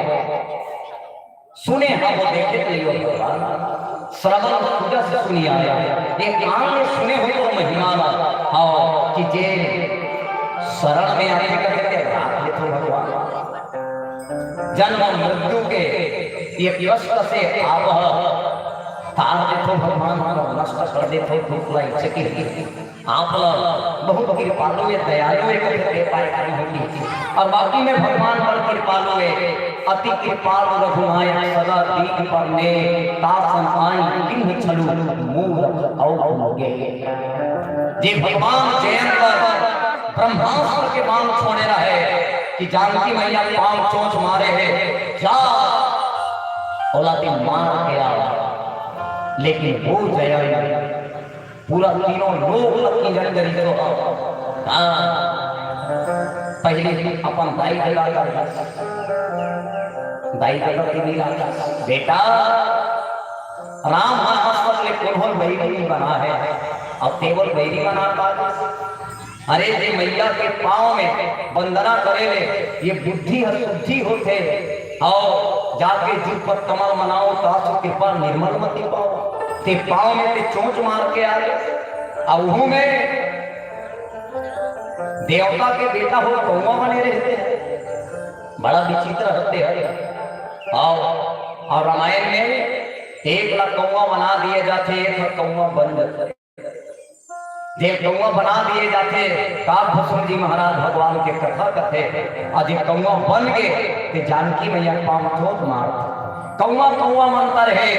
सुने हव देखे तइयो भगवान, श्रवण सुजस सुनि आय। एक कान में सुने हो तो महिमा ला, हाँ, कि जे शरण में आथे कथे के राख लेथो भगवान। जन्म मृत्यु के ये कष्ट से आप तार देथो भगवान, नष्ट कर देथो दुख ला, इसे के आप ला बहुत कृपालु हे, दयालु हे, कभी दे पाए कभी होती। और वाकई में भगवान बड़ कृपालु हे, अति कृपालु रघुनायक सदा दीन पर ने, तासन आई किन्ह छलु मूरख अउ भोगे। जे भगवान जयंत पर ब्रह्मास्त्र के बाण छोड़े रहे कि जानकी मैया पांव चोंच मारे हे, जा ओला ते मार के आवा, लेकिन वो जयंत पूरा तीनों लोक ला किंजल करी तो। हाँ। पहले अपन दाई ददा कर, दाई ददा के नहीं लाता। बेटा, राम ह आज तक ले कोनो ल बैरी नहीं बना हे, अब तेवल बैरी बना पा। अरे, जे मैया के पाँव में वंदना करे ले ये बुद्धि ह शुद्धि होथे, अउ जाके जुग पद कमल मनाओ, तासु कृपा निर्मल मति पाओ। ते पाँव में ते चोंच मार के आ गे, अउ उहू में देवता के बेटा हो कौवा बने रहते हैं, बड़ा विचित्र होते हैं। अउ, अउ रामायण में एक ला कौवा बना दिए जाथे, एक ला कौवा बन जाथे। जे कौवा बना दिए जाथे, काग भस्म जी महाराज भगवान के कथा कथे, अउ जे कौवा बन गे, ते जानकी मैया पाँव चोंच मार। कौवा कौवा म अंतर हे,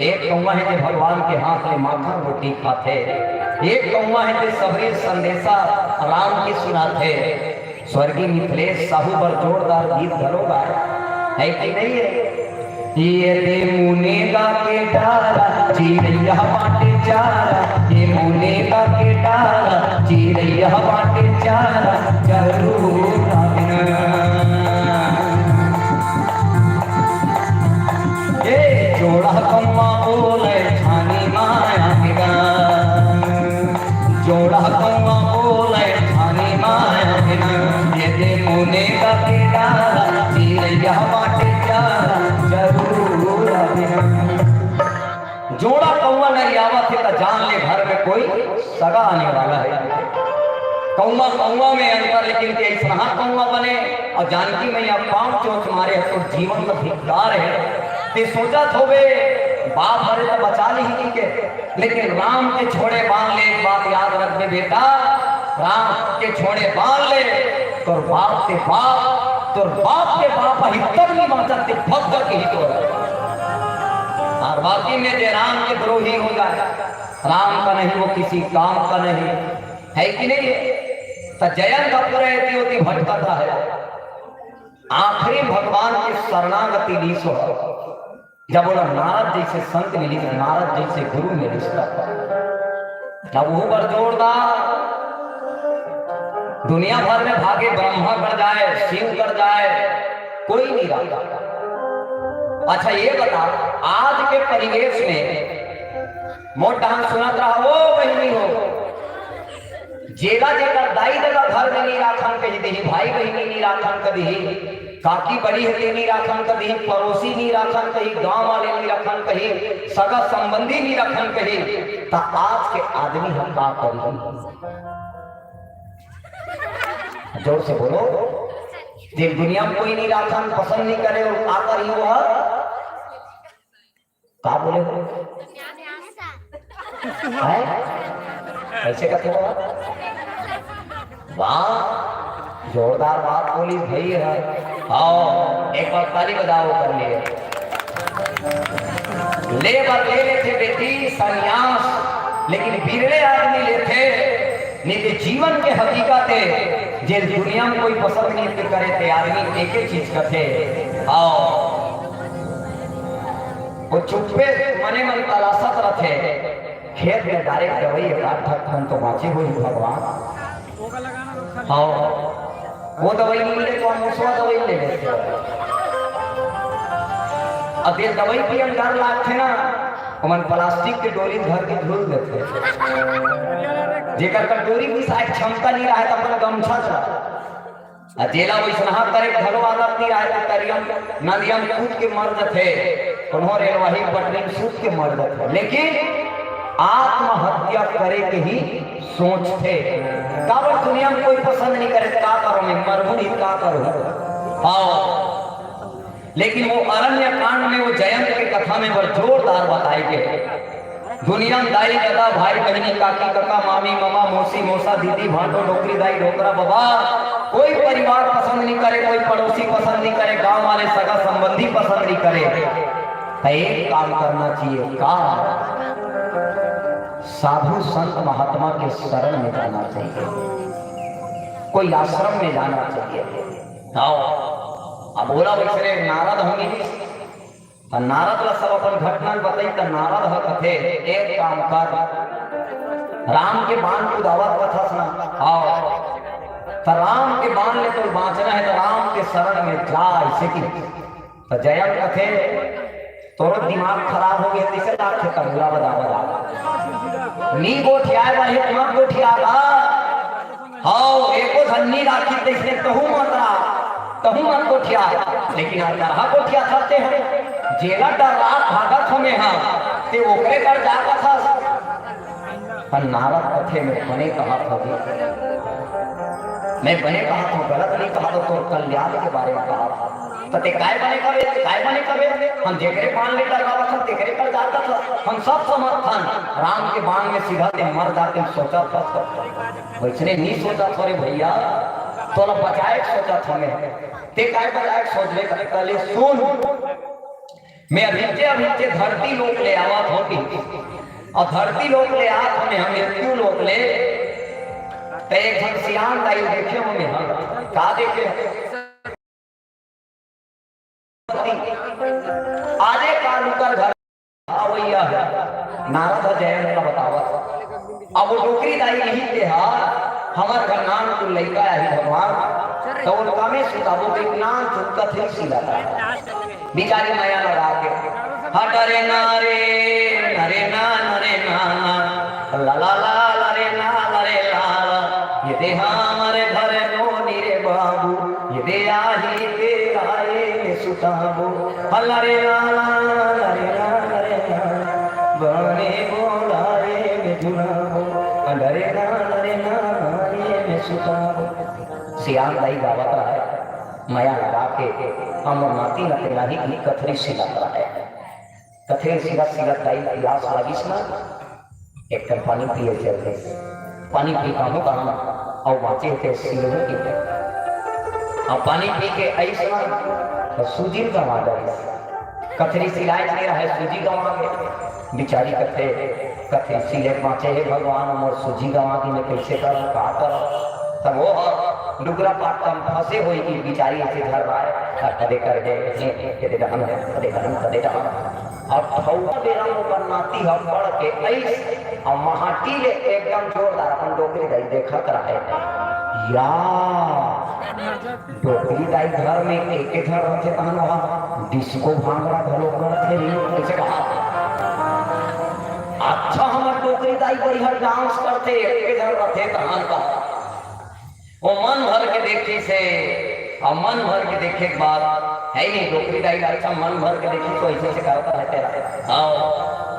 एक कौवा हे जे भगवान के हाथ ले माखन रोटी खाथे, एक कौवा हे जे सबरी संदेशा राम के सुनाथे। स्वर्गीय मिथिलेश साहू बर जोरदार गीत घलो गाए, है कि नहीं है? ये दे मुने गा के डारा, चिरैया बाटे चारा, ये मुने गा के डारा, चिरैया बाटे चारा, जरूर आना। ए जोड़ा कौवा बोले छानी माया के गा। जोड़ा कौवा बोले छानी माया के गा। ये दे मुने गा के डारा, चिरैया बाटे चारा, जरूर आना। जोड़ा कौवा नरियावत हे त जान ले घर में कोई सगा आने वाला है। कौवा कौवा में अंतर, लेकिन ते अइसनहा कौवा बने अउ जानकी मैया पाँव चोंच मारे हे, तोर जीवन में धिक्कार हे। ते सोचत होबे, बाप हरे त बचा लिही के, लेकिन राम के छोड़े बान ले, एक बात याद रखबे बेटा, राम के छोड़े बान ले, तोर बाप के बाप, तोर बाप के बाप ही तब नहीं बाँचत, ते भगत ही तो। अउ वाकई में जे राम के द्रोही हो जाए, राम का नहीं वो किसी काम का नहीं, है कि नहीं? त जयंत अपने एती ओती भटकता है, आखिरी भगवान के शरणागति लीस हो। जब ओला नारद जैसे संत मिलिस, नारद जैसे गुरु मिलिस, तब, तब वो बर जोरदार। दुनिया भर में भागे ब्रह्मा कर जाए, शिव कर जाए, कोई नहीं रहता। अच्छा, ये बता, आज के परिवेश में मोर डहन सुनत रहा, ओ बहिनी हो, जेला जेकर दाई ददा घर में नी राखन कहि दिही, भाई बहिनी नी राखन कहि दिही, काकी बड़ी हे ते नी राखन कहि दिही, पड़ोसी नी राखन कहि, गांव वाले नी राखन कहि, सगा संबंधी नी राखन कहि, त आज के आदमी ह का करही? जोर से बोलो। जे दुनिया में कोई नी राखन, पसंद नी करे, वो का करही वो ह? का बोले हो? हैं? कैसे करते हो आप? वाह, जोरदार बात बोली भई है। आओ, एक बार ताली बजाओ कर लिए। ले बर ले लेथे बेटी संन्यास, लेकिन बिरले आदमी लेथे नहीं ते जीवन के हकीकत हे, जेन दुनिया में कोई पसंद नहीं करे ते आदमी एके चीज कथे, आओ। वो चुप्पे मने मन तलाशत रथे, खेत में डायरेक्ट दवाई एक आध ठक खन तो बाँचे होही भगवान। हाँ, वो दवाई नहीं मिले तो हम दूसरा दवाई ले लेथे। अब ये दवाई पियन डर लागथे ना, ओमन प्लास्टिक के डोरी धर के झूल देथे। जेकर कर डोरी बिसाए के क्षमता नहीं रहे, त अपन गमछा चला। आ जेला वैसनहा करे के घलो आदत नहीं रहे, त तरियम नदियम कूद के मर जथे, कोनो रेलवाही पटरी में सूत के मर जथे। लेकिन आत्महत्या करे के ही सोचथे। काबर दुनिया में कोई पसंद नहीं करे, का करो मैं, मरहूँ नहीं, का करो। हाँ, लेकिन वो अरण्य कांड में, वो जयंत के कथा में बड़ जोरदार बताए के। दुनिया में दाई, ददा, भाई, बहिनी, काकी, कका, मामी, ममा, मौसी, मौसा, दीदी, भांटो, डोकरी दाई, डोकरा बबा, कोई परिवार पसंद नहीं करे, कोई पड़ोसी पसंद नहीं करे, गांव वाले सगा संबंधी पसंद नहीं करे। तो एक काम करना चाहिए, का? साधु संत महात्मा के शरण में जाना चाहिए, कोई आश्रम में जाना चाहिए। आओ, अब बोला वैसे नारद होंगे, त नारद ला सब अपन घटना ल बताई, त नारद ह कथे, "एक काम कर, राम के बाण कुदावत कथस ना, आओ, त राम के बाण ले तो बाँचना हे, त राम के शरण में जा," ऐसे कि। त जयंत कथे, "तोरो दिमाग खराब हो गया, कैसे लागथे तमुला बदा बदा? नी गोठियाए बर हे, मत गोठिया ला।" हव, एको झन नी राखी तइसने तहू मत रा, तहू मत गोठिया। लेकिन अगर हा गोठिया थस ते ह, जेला डर रात भागत हमे हा, ते ओकरे कर जागत हस। पर नारद कथे में बने कहा था जी, मैं बने कहा था, गलत नहीं कहा था, तोर कल्याण के बारे में कहा था। त ते काय बने कबे, काय बने कबे? हम जेकरे बाण ले डरावत हन, तेकरे कर जागत हस। हम सब समझथन, राम के बाण में सीधा ते मर जाते, सोचत हस। वैसने नी सोचत हो रे भैया, तोला बचाए के सोचत हमें। ते काय बचाए के सोच ले, कहले सुन, मैं अभिज्ञे अभिज्ञे धरती लोक ले आवत हों कि, अउ धरती लोक ले आत हमें हम मृत्यु लोक ले, ते एक झन सियान दाई देखे हमें हम, का देखे? आजे काल उकर घर अवइया हे। नारद ह जयंत ला बतावत। अब वो डोकरी दाई नहीं ते हा, हमर घर नान तू लइका आही भगवान, त ओन कामे सुताबो के नान तू कथरी सिला। बिचारी मया लगा के, "हट रे ना रे, नरे ना, नरे ना ना, ला ला ला, ला रे ना, ला रे ला ला, ये दे हमर घर नोनी रे बाबू, ये दे आही के गाय में सुताबो।" हल्ला रे ला ला, ला रे ला, ला रे ला ला, बने बोलाए में झुलाबो, हल्ला रे ला, ला रे ला, बने में सुताबो। सियान दाई गावत रहे, मया लगा के, हमर नाती ल तेला ही कथरी सिलत रहे। कथरी सिलत सिलत दाई पियास लागिस ना, एक कन पानी पिए चल दे। पानी पी पाहूं कहां, अउ बांचे ते सिलहूं के। अब पानी पी के आइस ना, त सूजी ल गंवा डरिस। कथरी सिलाए के रहे, सूजी गंवा गे। बिचारी कथे, कथरी सिले के बांचे, "हे भगवान, मोर सूजी गंवा गे, मैं कइसे करंव, का करंव?" तब वो ह डुगरा पाटका म फंसे होई कि बिचारी अइसे धर रहा है, अउ कदे कर दे, कदे डहन, कदे डहन, कदे डहन। अब ठउका बेरा म ओकर नाती ह पड़ के अइस, अउ माटी ले एकदम जोरदार अपन डोकरी दाई देखत रहे। या, डोकरी दाई घर में एके झन रथे, तहन वहाँ डिस्को भांगड़ा घलो करथे रे, कइसे कहा? अच्छा, हमर डोकरी दाई बढ़िया डांस करथे, एके झन रथे, तहन कहा। वो मन भर के देखिस हे, अउ मन भर के देखे के बाद, हे नहीं, डोकरी दाई ला अच्छा मन भर के देखिस, तो अइसे से करत रहे तेला। हाँ,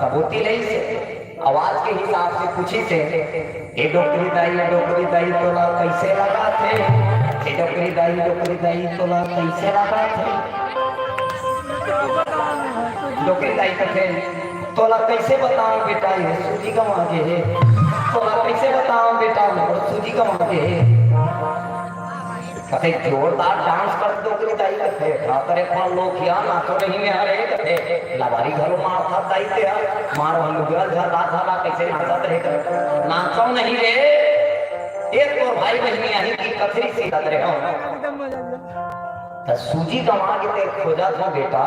तब ओती लइस हे, आवाज के हिसाब से पूछिस हे, "ए डोकरी दाई, ए डोकरी दाई, तोला कइसे लगाथे? ए डोकरी दाई, डोकरी दाई, तोला कइसे लगाथे?" डोकरी दाई कथे, "तोला कइसे बतावं बेटा, ये सूजी गंवा गे हे। तोला कइसे बतावं बेटा, मोर सूजी गंवा गे हे।" कथे, "जोरदार डांस कर डोकरी दाई।" कथे, "का करे, कौन लोग किया नाचो नहीं में हरे?" कथे, "लबारी घलो मारथा दाई ते हर, मार वहाँ लुगरा झरा झरा कइसे नाचत रहे।" कथे, "नाचो नहीं रे, एक तोर भाई बहिनी आही कि कथरी सीतत रहे हो। त सूजी गंवा के तेर खोजत हो बेटा,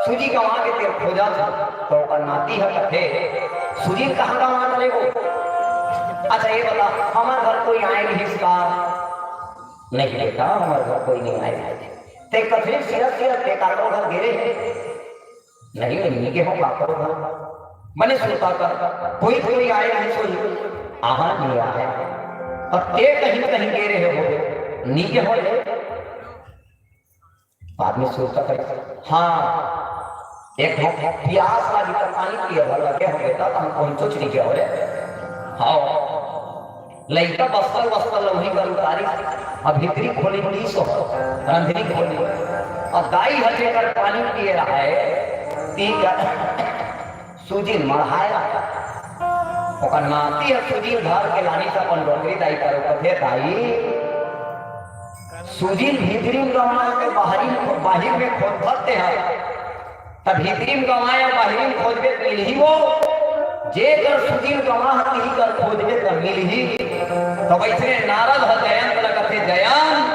सूजी गंवा के तेर खोजत हो। त ओकर नाती ह कथे, "सूजी कहाँ गंवा डरे हो?" "अच्छा ये बता, हमर घर कोई आए रिहिस का?" "नहीं बेटा, हमर घर कोई नहीं आए।" "ते कथरी सीतत सीतत ते काकरो घर गे रहे?" "नहीं, नहीं गे हो काकरो घर।" "बने सुरता कर, कोई कोई आए नहीं सोई।" "आहा, नहीं आए।" "तब ते कहीं कहीं गे रहे हो, नहीं गे हो ले।" बाद में सुरता कर, "हाँ, एक ठो पियास लागी त पानी पिए बर लगे हो बेटा, त हम कौन चोचरी के हो रे?" हाँ। लइका बस्तर वस्तर लउही कर उतारी, अब भीतरी खोली टीस हो, रंधनी खोली। अब दाई ह जेकर पानी पिए रहे, पी कर सूजी मढ़ाए रहे। ओकर नाती ह सूजी धर के लानिस अपन डोकरी दाई कर, कथे, "दाई, सूजी भीतरी में गंवा के बाहरी, बाहिर में खोदत हे, त भीतरी में गंवाए अउ बाहिरी में खोजबे त मिलही वो, जेकर सूजी गंवा ह तिही कर खोजबे त मिलही।" त वइसने नारद ह जयंत ल कथे, "जयंत,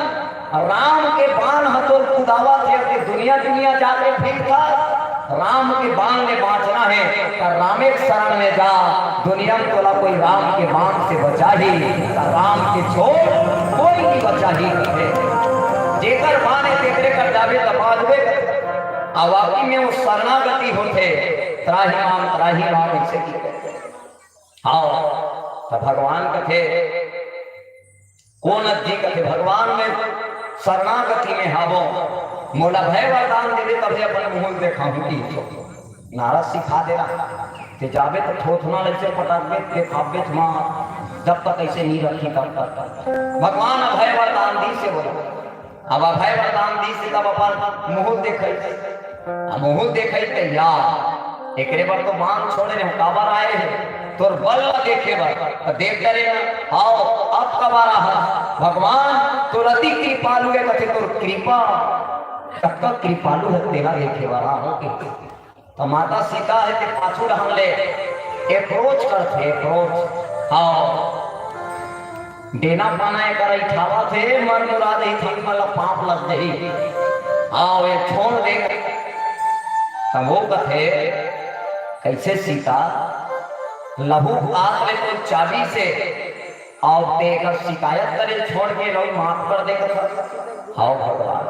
राम के बाण ह तोर कुदावत हे, ते दुनिया दुनिया जाके फिरथस। राम के बाण ले बाँचना हे त रामे के शरण में जा, दुनिया में तोला कोई राम के बाण से बचाही, त राम के छोड़ कोई नहीं बचाही।" कथे, "जेकर बाण हे तेकरे कर जाबे त बाँचबे करबे।" अउ वाकई में वो शरणागति होथे, "त्राहि माम, त्राहि माम", अइसे की। हाँ, त भगवान कथे, कोन अज्जी कथे, "भगवान में शरणागति में हावो, मोला भय वरदान देबे तभे अपन मुँह देखाहूँ" कि तो नारद सिखा दे रहा। ते जाबे त थोथना लइसे पटाबे, ते खाबे थमा, जब तक अइसे नहीं रखी तब तक। भगवान अभय वरदान दीस हे बोला। अब अभय वरदान दीस हे तब अपन मुँह देखई। अब मुँह देखई त या, एकरे बर तो बाण छोड़े रहे, काबर आए हे? तोर बल ल देखे बर। त देख डरे ना, आओ, अब काबर आहा? भगवान, तोर अति कृपालु हे, कथे तोर कृपा, कतका कृपालु हे, तेला देखे बर आहो के। त माता सीता हे ते पाछू डहन ले approach करथे, approach। हाँ। डेना पाना एकर अइठावत हे, मन मुराद ही थक वाला पाप लग जाही। हाँ, ये छोड़ दे। तब वो कथे, "कैसे सीता, लहू आत ले तो चाबी से, अउ ते एकर शिकायत करे छोड़ के रहू, माफ कर दे कथा।" हव भगवान,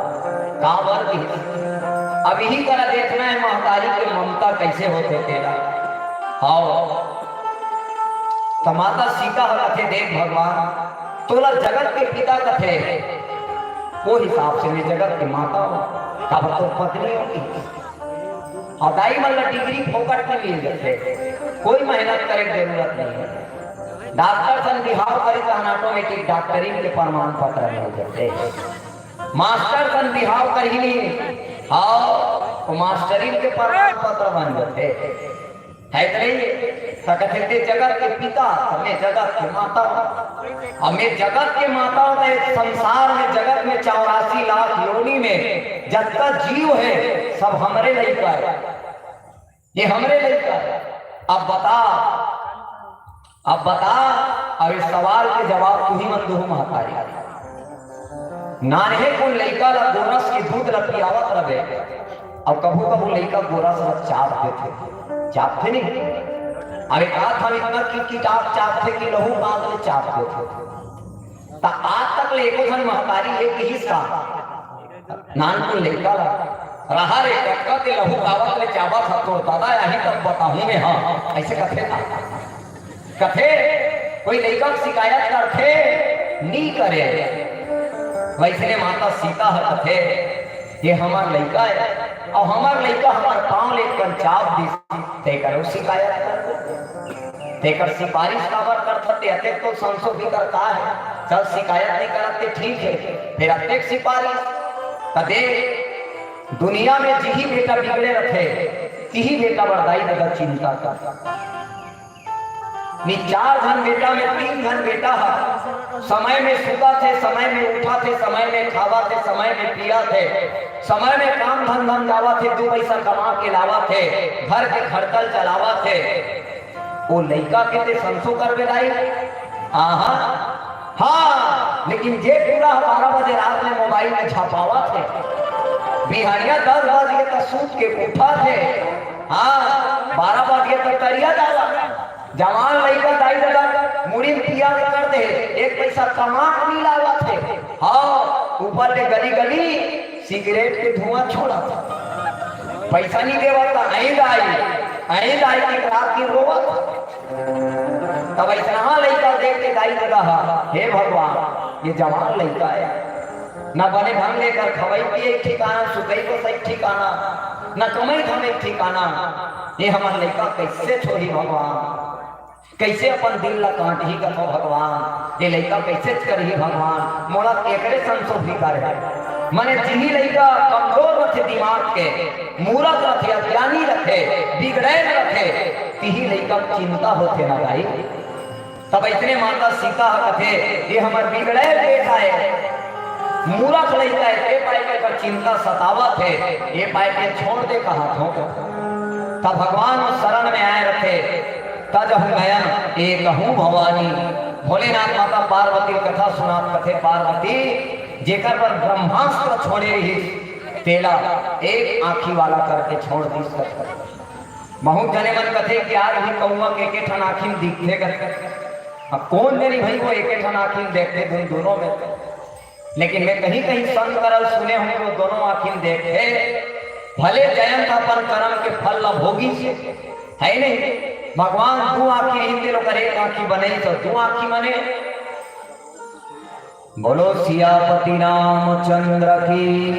काबर की? अब इही करा देखना हे महतारी के ममता कैसे होथे तेला। हव, त माता सीता ह कथे, "देख भगवान, तोला जगत के पिता कथे, वो हिसाब से मैं जगत के माता हूँ, काबर तोर पत्नी हों।" अउ दाई मन ला डिग्री फोकट में मिल जाथे, कोई मेहनत करे के जरूरत नहीं है। डॉक्टर सन बिहाव करी तहन automatic डॉक्टरी के प्रमाण पत्र मिल जाथे। मास्टर सन बिहाव करही नहीं, हाँ, वो मास्टरी के प्रमाण पत्र बन जाथे। है त नहीं? त कथे, "ते जगत के पिता, त मैं जगत के माता हूँ। अब मैं जगत के माता हूँ, त संसार में, जगत में चौरासी लाख योनि में जतका जीव हे, सब हमरे लइका हे। ये हमरे लइका हे। अब बता, अब बता, अब इस सवाल के जवाब तुही मन दुहू महतारी।" नान्हे कुन लइका ला गोरस के दूध ला पियावत रहे, अउ कभू-कभू लइका गोरस ला चाप देथे, चापथे नहीं? अरे का था इतना कि किटाप चापथे कि लहू पात ले चाप देथे। त आज तक ले एको झन महतारी ये किहिस का? नानकुन लइका ला, "रहा रे, कतका ते लहू पावत ले चाबत हस, तोर दादा आही तब बताहूँ मैं, हाँ," अइसे कथे का? कथे, कोई लइका के शिकायत करथे? नी करे। वइसने माता सीता ह कथे, "ये हमर लइका हे, अउ हमर लइका हमर पाँव ले कन चाप दिस, तेकर शिकायत कर, तेकर सिफारिश काबर करथस? ते अतेक तो संशोधित करता हे, चल शिकायत नहीं करत ते ठीक हे, फेर अतेक सिफारिश।" त देख, दुनिया में जिही बेटा बिगड़े रथे, तिही बेटा बर दाई ददा चिंता कर। नी चार झन बेटा में तीन झन बेटा ह समय में सुतथे, समय में उठथे, समय में खावथे, समय में पियथे, समय में काम धंधा म जावथे, दू पइसा कमा के लावथे, घर के खर्चा ल चलावथे। ओ लइका के ते संसो करबे दाई, आहा, हाँ, लेकिन जे टूरा ह बारह बजे रात में मोबाइल में छपावत हे, बिहनिया दस बज गे त सूत के उठत हे। हाँ, बारह बज गे त तरिया जावत। जवान लइका दाई ददा मुड़ी में पिया के कर दे, एक पैसा कमा के नइ लावत हे। हाँ, ऊपर ले गली गली सिगरेट के धुआं छोड़त। पैसा नइ देवत त ऐं दाई, ऐं दाई के रात दिन रोवत। तब अइसनहा लइका देख के दाई ददा ह, हे भगवान, ये जवान लइका हे, न बने ढंग ले एकर खवई पियई ठिकाना, सुतई बसई ठिकाना, न कमई धमई ठिकाना, ये हमर लइका कइसे छोही भगवान, कइसे अपन दिल ला काटही कथव भगवान, ये लइका कइसे करही भगवान, मोला एकरे संसो फिकर हे। मने जिही लइका कमजोर रथे दिमाग के, मूरख रथे, अज्ञानी रथे, बिगड़ैल रथे, तिही लइका चिंता होथे ना भाई। तब अइसने माता सीता ह कथे, ये हमर बिगड़ैल बेटा हे, मूरख लइका हे, ते पाय के एकर चिंता सतावत हे, ये पाय के छोड़ दे कहत हों। तब भगवान ओ शरण में आय रथे, तजहु नयन एकहु भवानी। भोलेनाथ माता पार्वती कथा सुनात कथे, पार्वती, जेकर बर ब्रह्मास्त्र छोड़े रिहिस, तेला एक आँखी वाला करके छोड़ दिस कथे। बहुत जने मन कथे कि आज भी कौआ के एके ठन आँखी में दिखथे कथे। अब कोन जनी भाई वो एके ठन आँखी में देखथे दुन, दुनों में। लेकिन मैं कहीं कहीं संत करल सुने हों कि वो दोनों आँखी में देखथे। भले जयंत अपन करम के फल ला भोगिस, हे नहीं? भगवान दू आँखी रहिन तेला ओकर एक आँखी बनइस, त दू आँखी मने। बोलो सियापति रामचंद्र की।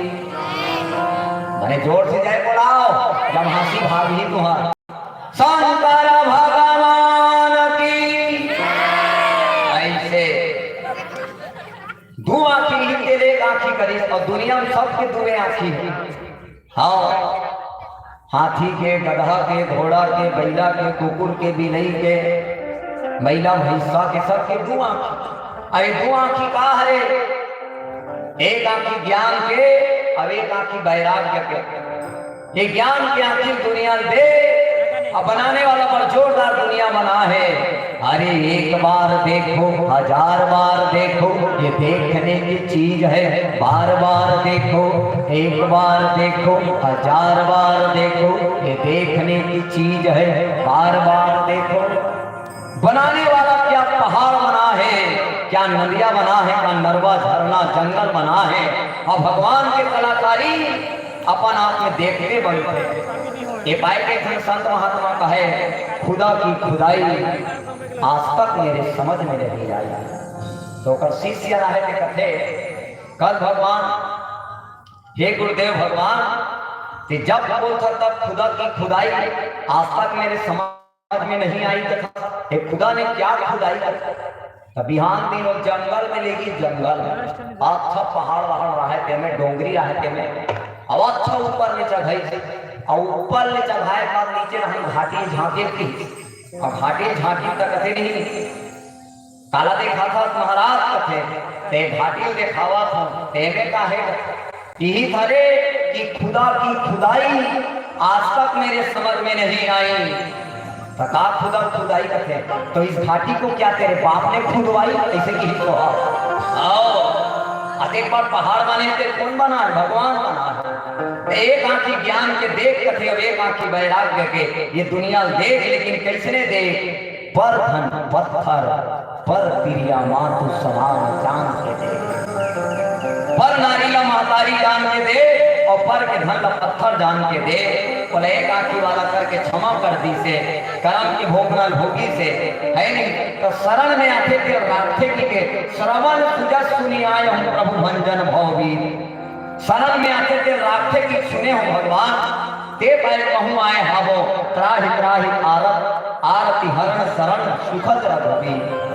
मने जोर से जय बोलाव, जब हाँसी भागही तुँहर। शंकर भगवान की। अइसे दू आँखी रहिन तेला एक आँखी करिस, अउ दुनिया में सबके दुए आँखी हे। हाँ, हाथी के, गदहा के, घोड़ा के, बइला के, कुकुर के, बिलई के, बइला भइँसा के, सबके दू आँखी। अरे दू आँखी का हरे? एक आँखी ज्ञान के, अउ एक आँखी वैराग्य के। ये ज्ञान के आँखी दुनिया ल दे, अब बनाने वाला बड़ जोरदार दुनिया बना हे। अरे एक बार देखो, हजार बार देखो, ये देखने की चीज है, बार बार देखो। एक बार देखो, हजार बार देखो, ये देखने की चीज है, बार बार देखो। बनाने वाला क्या पहाड़ बना है, क्या नदिया बना है, क्या नरवा झरना जंगल बना है, अउ भगवान के कलाकारी अपन आप में देखते बनते। ये पाय के एक झन संत महात्मा कहे, खुदा की खुदाई आज तक मेरे समझ में नहीं आई। त ओकर शिष्य रहे ते कथे, कल भगवान, हे गुरुदेव भगवान, ते जब बोलथा तब खुदा की खुदाई आज तक मेरे समझ में नहीं आई कथा, हे खुदा ने क्या खुदाई कथा? त बिहान दिन वो जंगल में लेगिस, जंगल में अच्छा पहाड़ वहाड़ रहे तेमे, डोंगरी रहे तेमे, अउ अच्छा ऊपर में चढ़ाइस, अउ ऊपर में चढ़ाय के बाद नीचे रहन घाटी झाँके की, अउ घाटी झाँकी त कथे नहीं, काला देखाथस महाराज कथे, ते घाटी देखावत हों, तेमे का हे? इही हरे कि खुदा की खुदाई आज तक मेरे समझ में नहीं आई। त का खुदा खुदाई कथे? तो इस घाटी को क्या तेरे बाप ने खुदवाई? अइसे किहिस तो ह। आओ, अतेक बड़ पहाड़ बने ते कोन बनाय? भगवान बनाय। एक आँखी ज्ञान के देख कथे, अउ एक आँखी वैराग्य के। ये दुनिया ल देख, लेकिन कइसने देख? पर धन पत्थर, पर तिरिया मातु समान जान के दे। पर नारी ला महतारी जान के दे, अउ पर के धन ला पत्थर जान के दे। बोले, एक आँखी वाला करके क्षमा कर दिसे, करम के भोग न भोगिसे, हे नहीं? त शरण में आथे ते राखथे कहिके, श्रवण सुजस सुनि आए हम प्रभु भंजन भव बीर। शरण में आथे ते राखथे कि सुने हों भगवान, ते पाय महूँ आए हावों, त्राहि त्राहि आरत, आरती हरण शरण सुखद रघुबीर।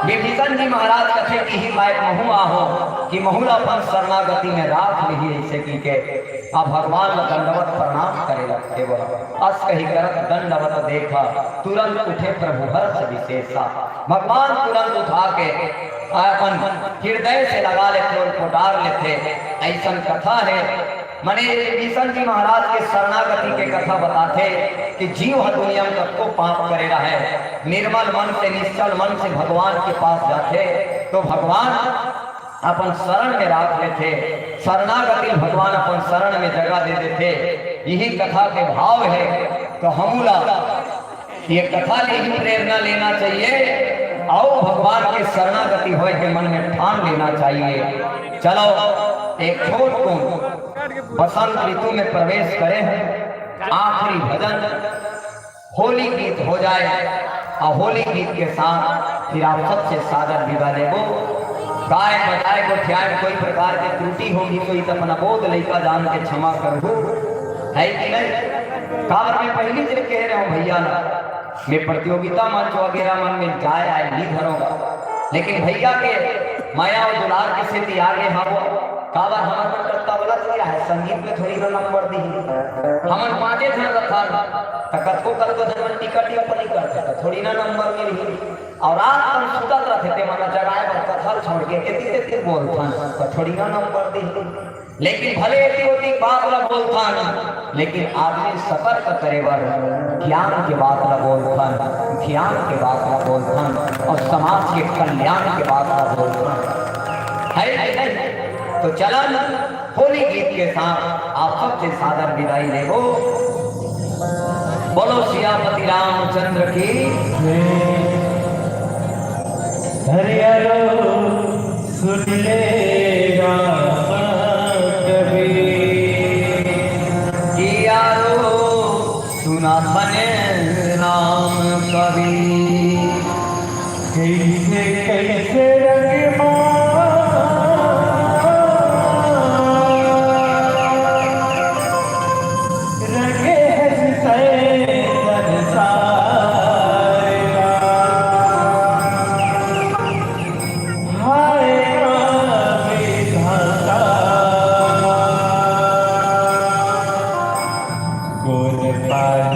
विभीषण जी महाराज कथे कि इही पाय महूँ आहों कि महूँ ला अपन शरणागति में राख लिही, अइसे कहिके अब भगवान ला दंडवत प्रणाम करे लगथे। बोला, अस कहि करत दंडवत देखा, तुरंत उठे प्रभु हर्ष विशेषा। भगवान तुरंत उठा के अपन हृदय से लगा लेथे अउ पोटार लेथे। अइसन कथा हे, मने विभीषण जी महाराज के शरणागति के कथा बताथे कि जीव ह दुनिया में कतको पाप करे रहय, निर्मल मन से, निश्चल मन से भगवान के पास जाथे तो भगवान अपन शरण में राख लेथे, शरणागति भगवान अपन शरण में जगह दे देथे। यही कथा के भाव हे। तो हमू ला ये कथा ले ही प्रेरणा लेना चाहिए अउ भगवान के शरणागति होय के मन में ठान लेना चाहिए। चलो, एक छोट कुन बसंत ऋतु में प्रवेश करे हन, आखिरी भजन होली गीत हो जाए अउ होली गीत के साथ फिर आप सबसे सादर विदा लेबो। गाय बजाय गोठियाय कोई प्रकार के त्रुटि होही तो इत अपना बोध लइका जान के क्षमा करहू, है कि नहीं? काबर मैं पहिली से कह रहे हूँ भैया ना, मैं प्रतियोगिता मंच वगैरह मन में गाय आय नहीं धरोगा, लेकिन भैया के मया अउ दुलार के सेती आगे हवो। काबर हमर मन करता वाला तो क्या है, संगीत में थोड़ी ना नंबर दी। हमन पाँचे झन रथन, त कतको कतको झन मन टिकट ही अपन ही कर सकत, थोड़ी ना नंबर मिलही। अउ रात भर सुतत रथे, ते मन ला जगाए बर कथा ल छोड़ के एती तेती बोलथन, त थोड़ी ना नंबर दी। लेकिन भले एती ओती बात ला बोलथन, लेकिन आदमी सतर्क करे बर ज्ञान के बात ला बोलथन, ध्यान के बात ला बोलथन अउ समाज के कल्याण के बात ला बोलथन, है कि नहीं? तो चलन होली गीत के साथ आप सबसे सादर विदाई लेबो। बोलो सियापति रामचंद्र की। हरियारो सुन ले राम कवि। कियारो सुना थने राम कवि। कैसे कैसे रंग मा रंगे है संसार का। हाय राम विधाता, कौन पाए तोरे पार।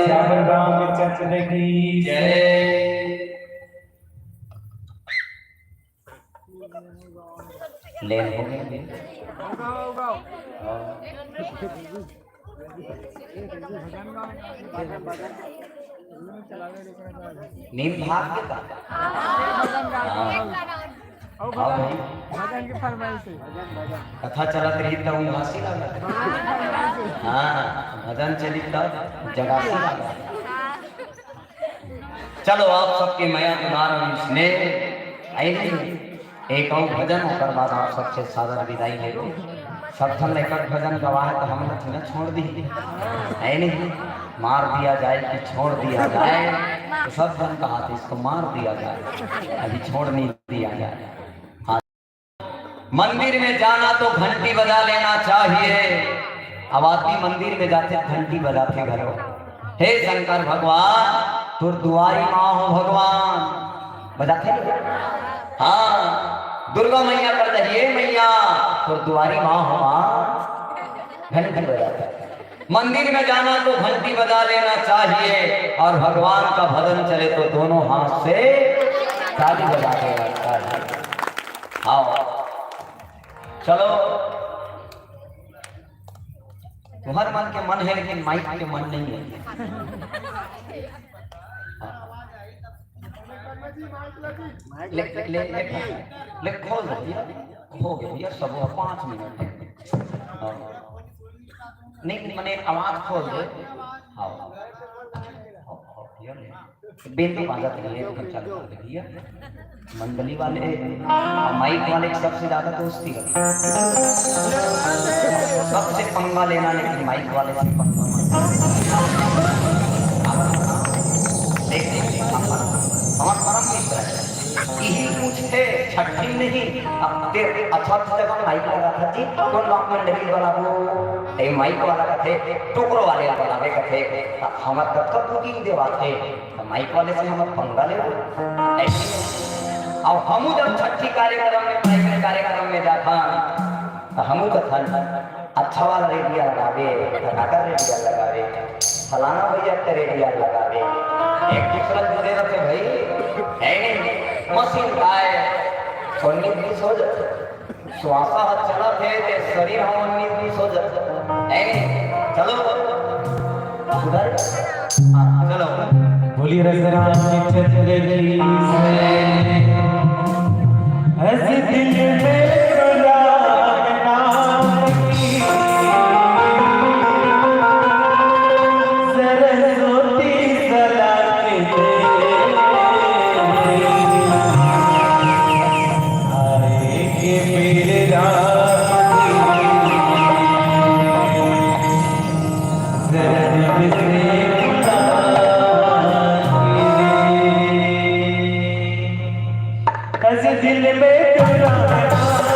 श्यामल रामचंद्र की जय। ले हो गए, ले। नींद भाग के का? हाँ। हाँ भाई। भजन की फरमाइश है। कथा चलत रही तब उंघासी लागत। हाँ, भजन चली तब जगासी लागत। चलो, आप सबके मया दुलार और स्नेह, आइए एक अउ भजन, ओकर बाद आप सबसे सादर विदाई लेबो। सब झन एक एक भजन गवाए तो हम लोग ना छोड़ दी, है नहीं? मार दिया जाए कि छोड़ दिया जाए, तो सब झन कहा थे, "इसको मार दिया जाए, अभी छोड़ नहीं दिया जाए।" हाँ, मंदिर में जाना तो घंटी बजा लेना चाहिए। अब आदमी मंदिर में जाथे, घंटी बजाथे घलो। हे शंकर भगवान, तोर दुआरी माँ हो भगवान, बजाथे नहीं? हाँ, दुर्गा मैया कर दहिए मैया, तोर दुआरी माँ हो माँ, घंटी बजाथे। मंदिर में जाना तो घंटी बजा लेना चाहिए, और भगवान का भजन चले तो दोनों हाथ से ताली बजा लेना चाहिए। हाँ, चलो, तुम्हारे मन के मन है, लेकिन माइक के मन नहीं है। ले, ले, ले, ले, ले, खोल दो भैया, हो गया भैया, सब हुआ, पाँच मिनट है। हाँ। नहीं, मैंने आवाज खोल दे। हाँ। हाँ, हाँ, भैया, नहीं। बेंजो बाजत रही है, एकदम चालू कर दे भैया। मंडली वाले और माइक वाले की सबसे ज्यादा दोस्ती है। सबसे पंगा लेना, लेकिन माइक वाले से पंगा मत। देख, हमार परम मित्र है। इही पूछथे, छट्ठी नहीं, अब तेरे अच्छा, अच्छा जगह माइक लगा था जी, कौन बाप मंडली वाला वो? ए, माइक वाला कथे, टोकरो वाले ला बतावे कथे, त हमर कतका बुकिंग देवाथे, त माइक वाले से हमर पंगा ले। ऐसे। अब हमू जब छट्ठी कार्यक्रम में, प्राइवेट कार्यक्रम में जाथन, त हमू कथन, अच्छा वाला रेडिया लगावे, त काकर रेडिया लगावे, फलाना भैया के रेडिया लगावे। एक दूसरा जुड़े रहते भाई, है नहीं? मशीन का है, उन्नीस बीस हो जाते। श्वासा ह चलत हे, ते शरीर ह उन्नीस बीस हो जात। ए, चलो। उधर। हाँ, चलो। बोलिए राधे राम चंद्र की जय। हंस दिल में गुलाब नाम की सरस्वती सलाह के दे। आए के मेरे राम शरण में से हंस दिल में गुलाब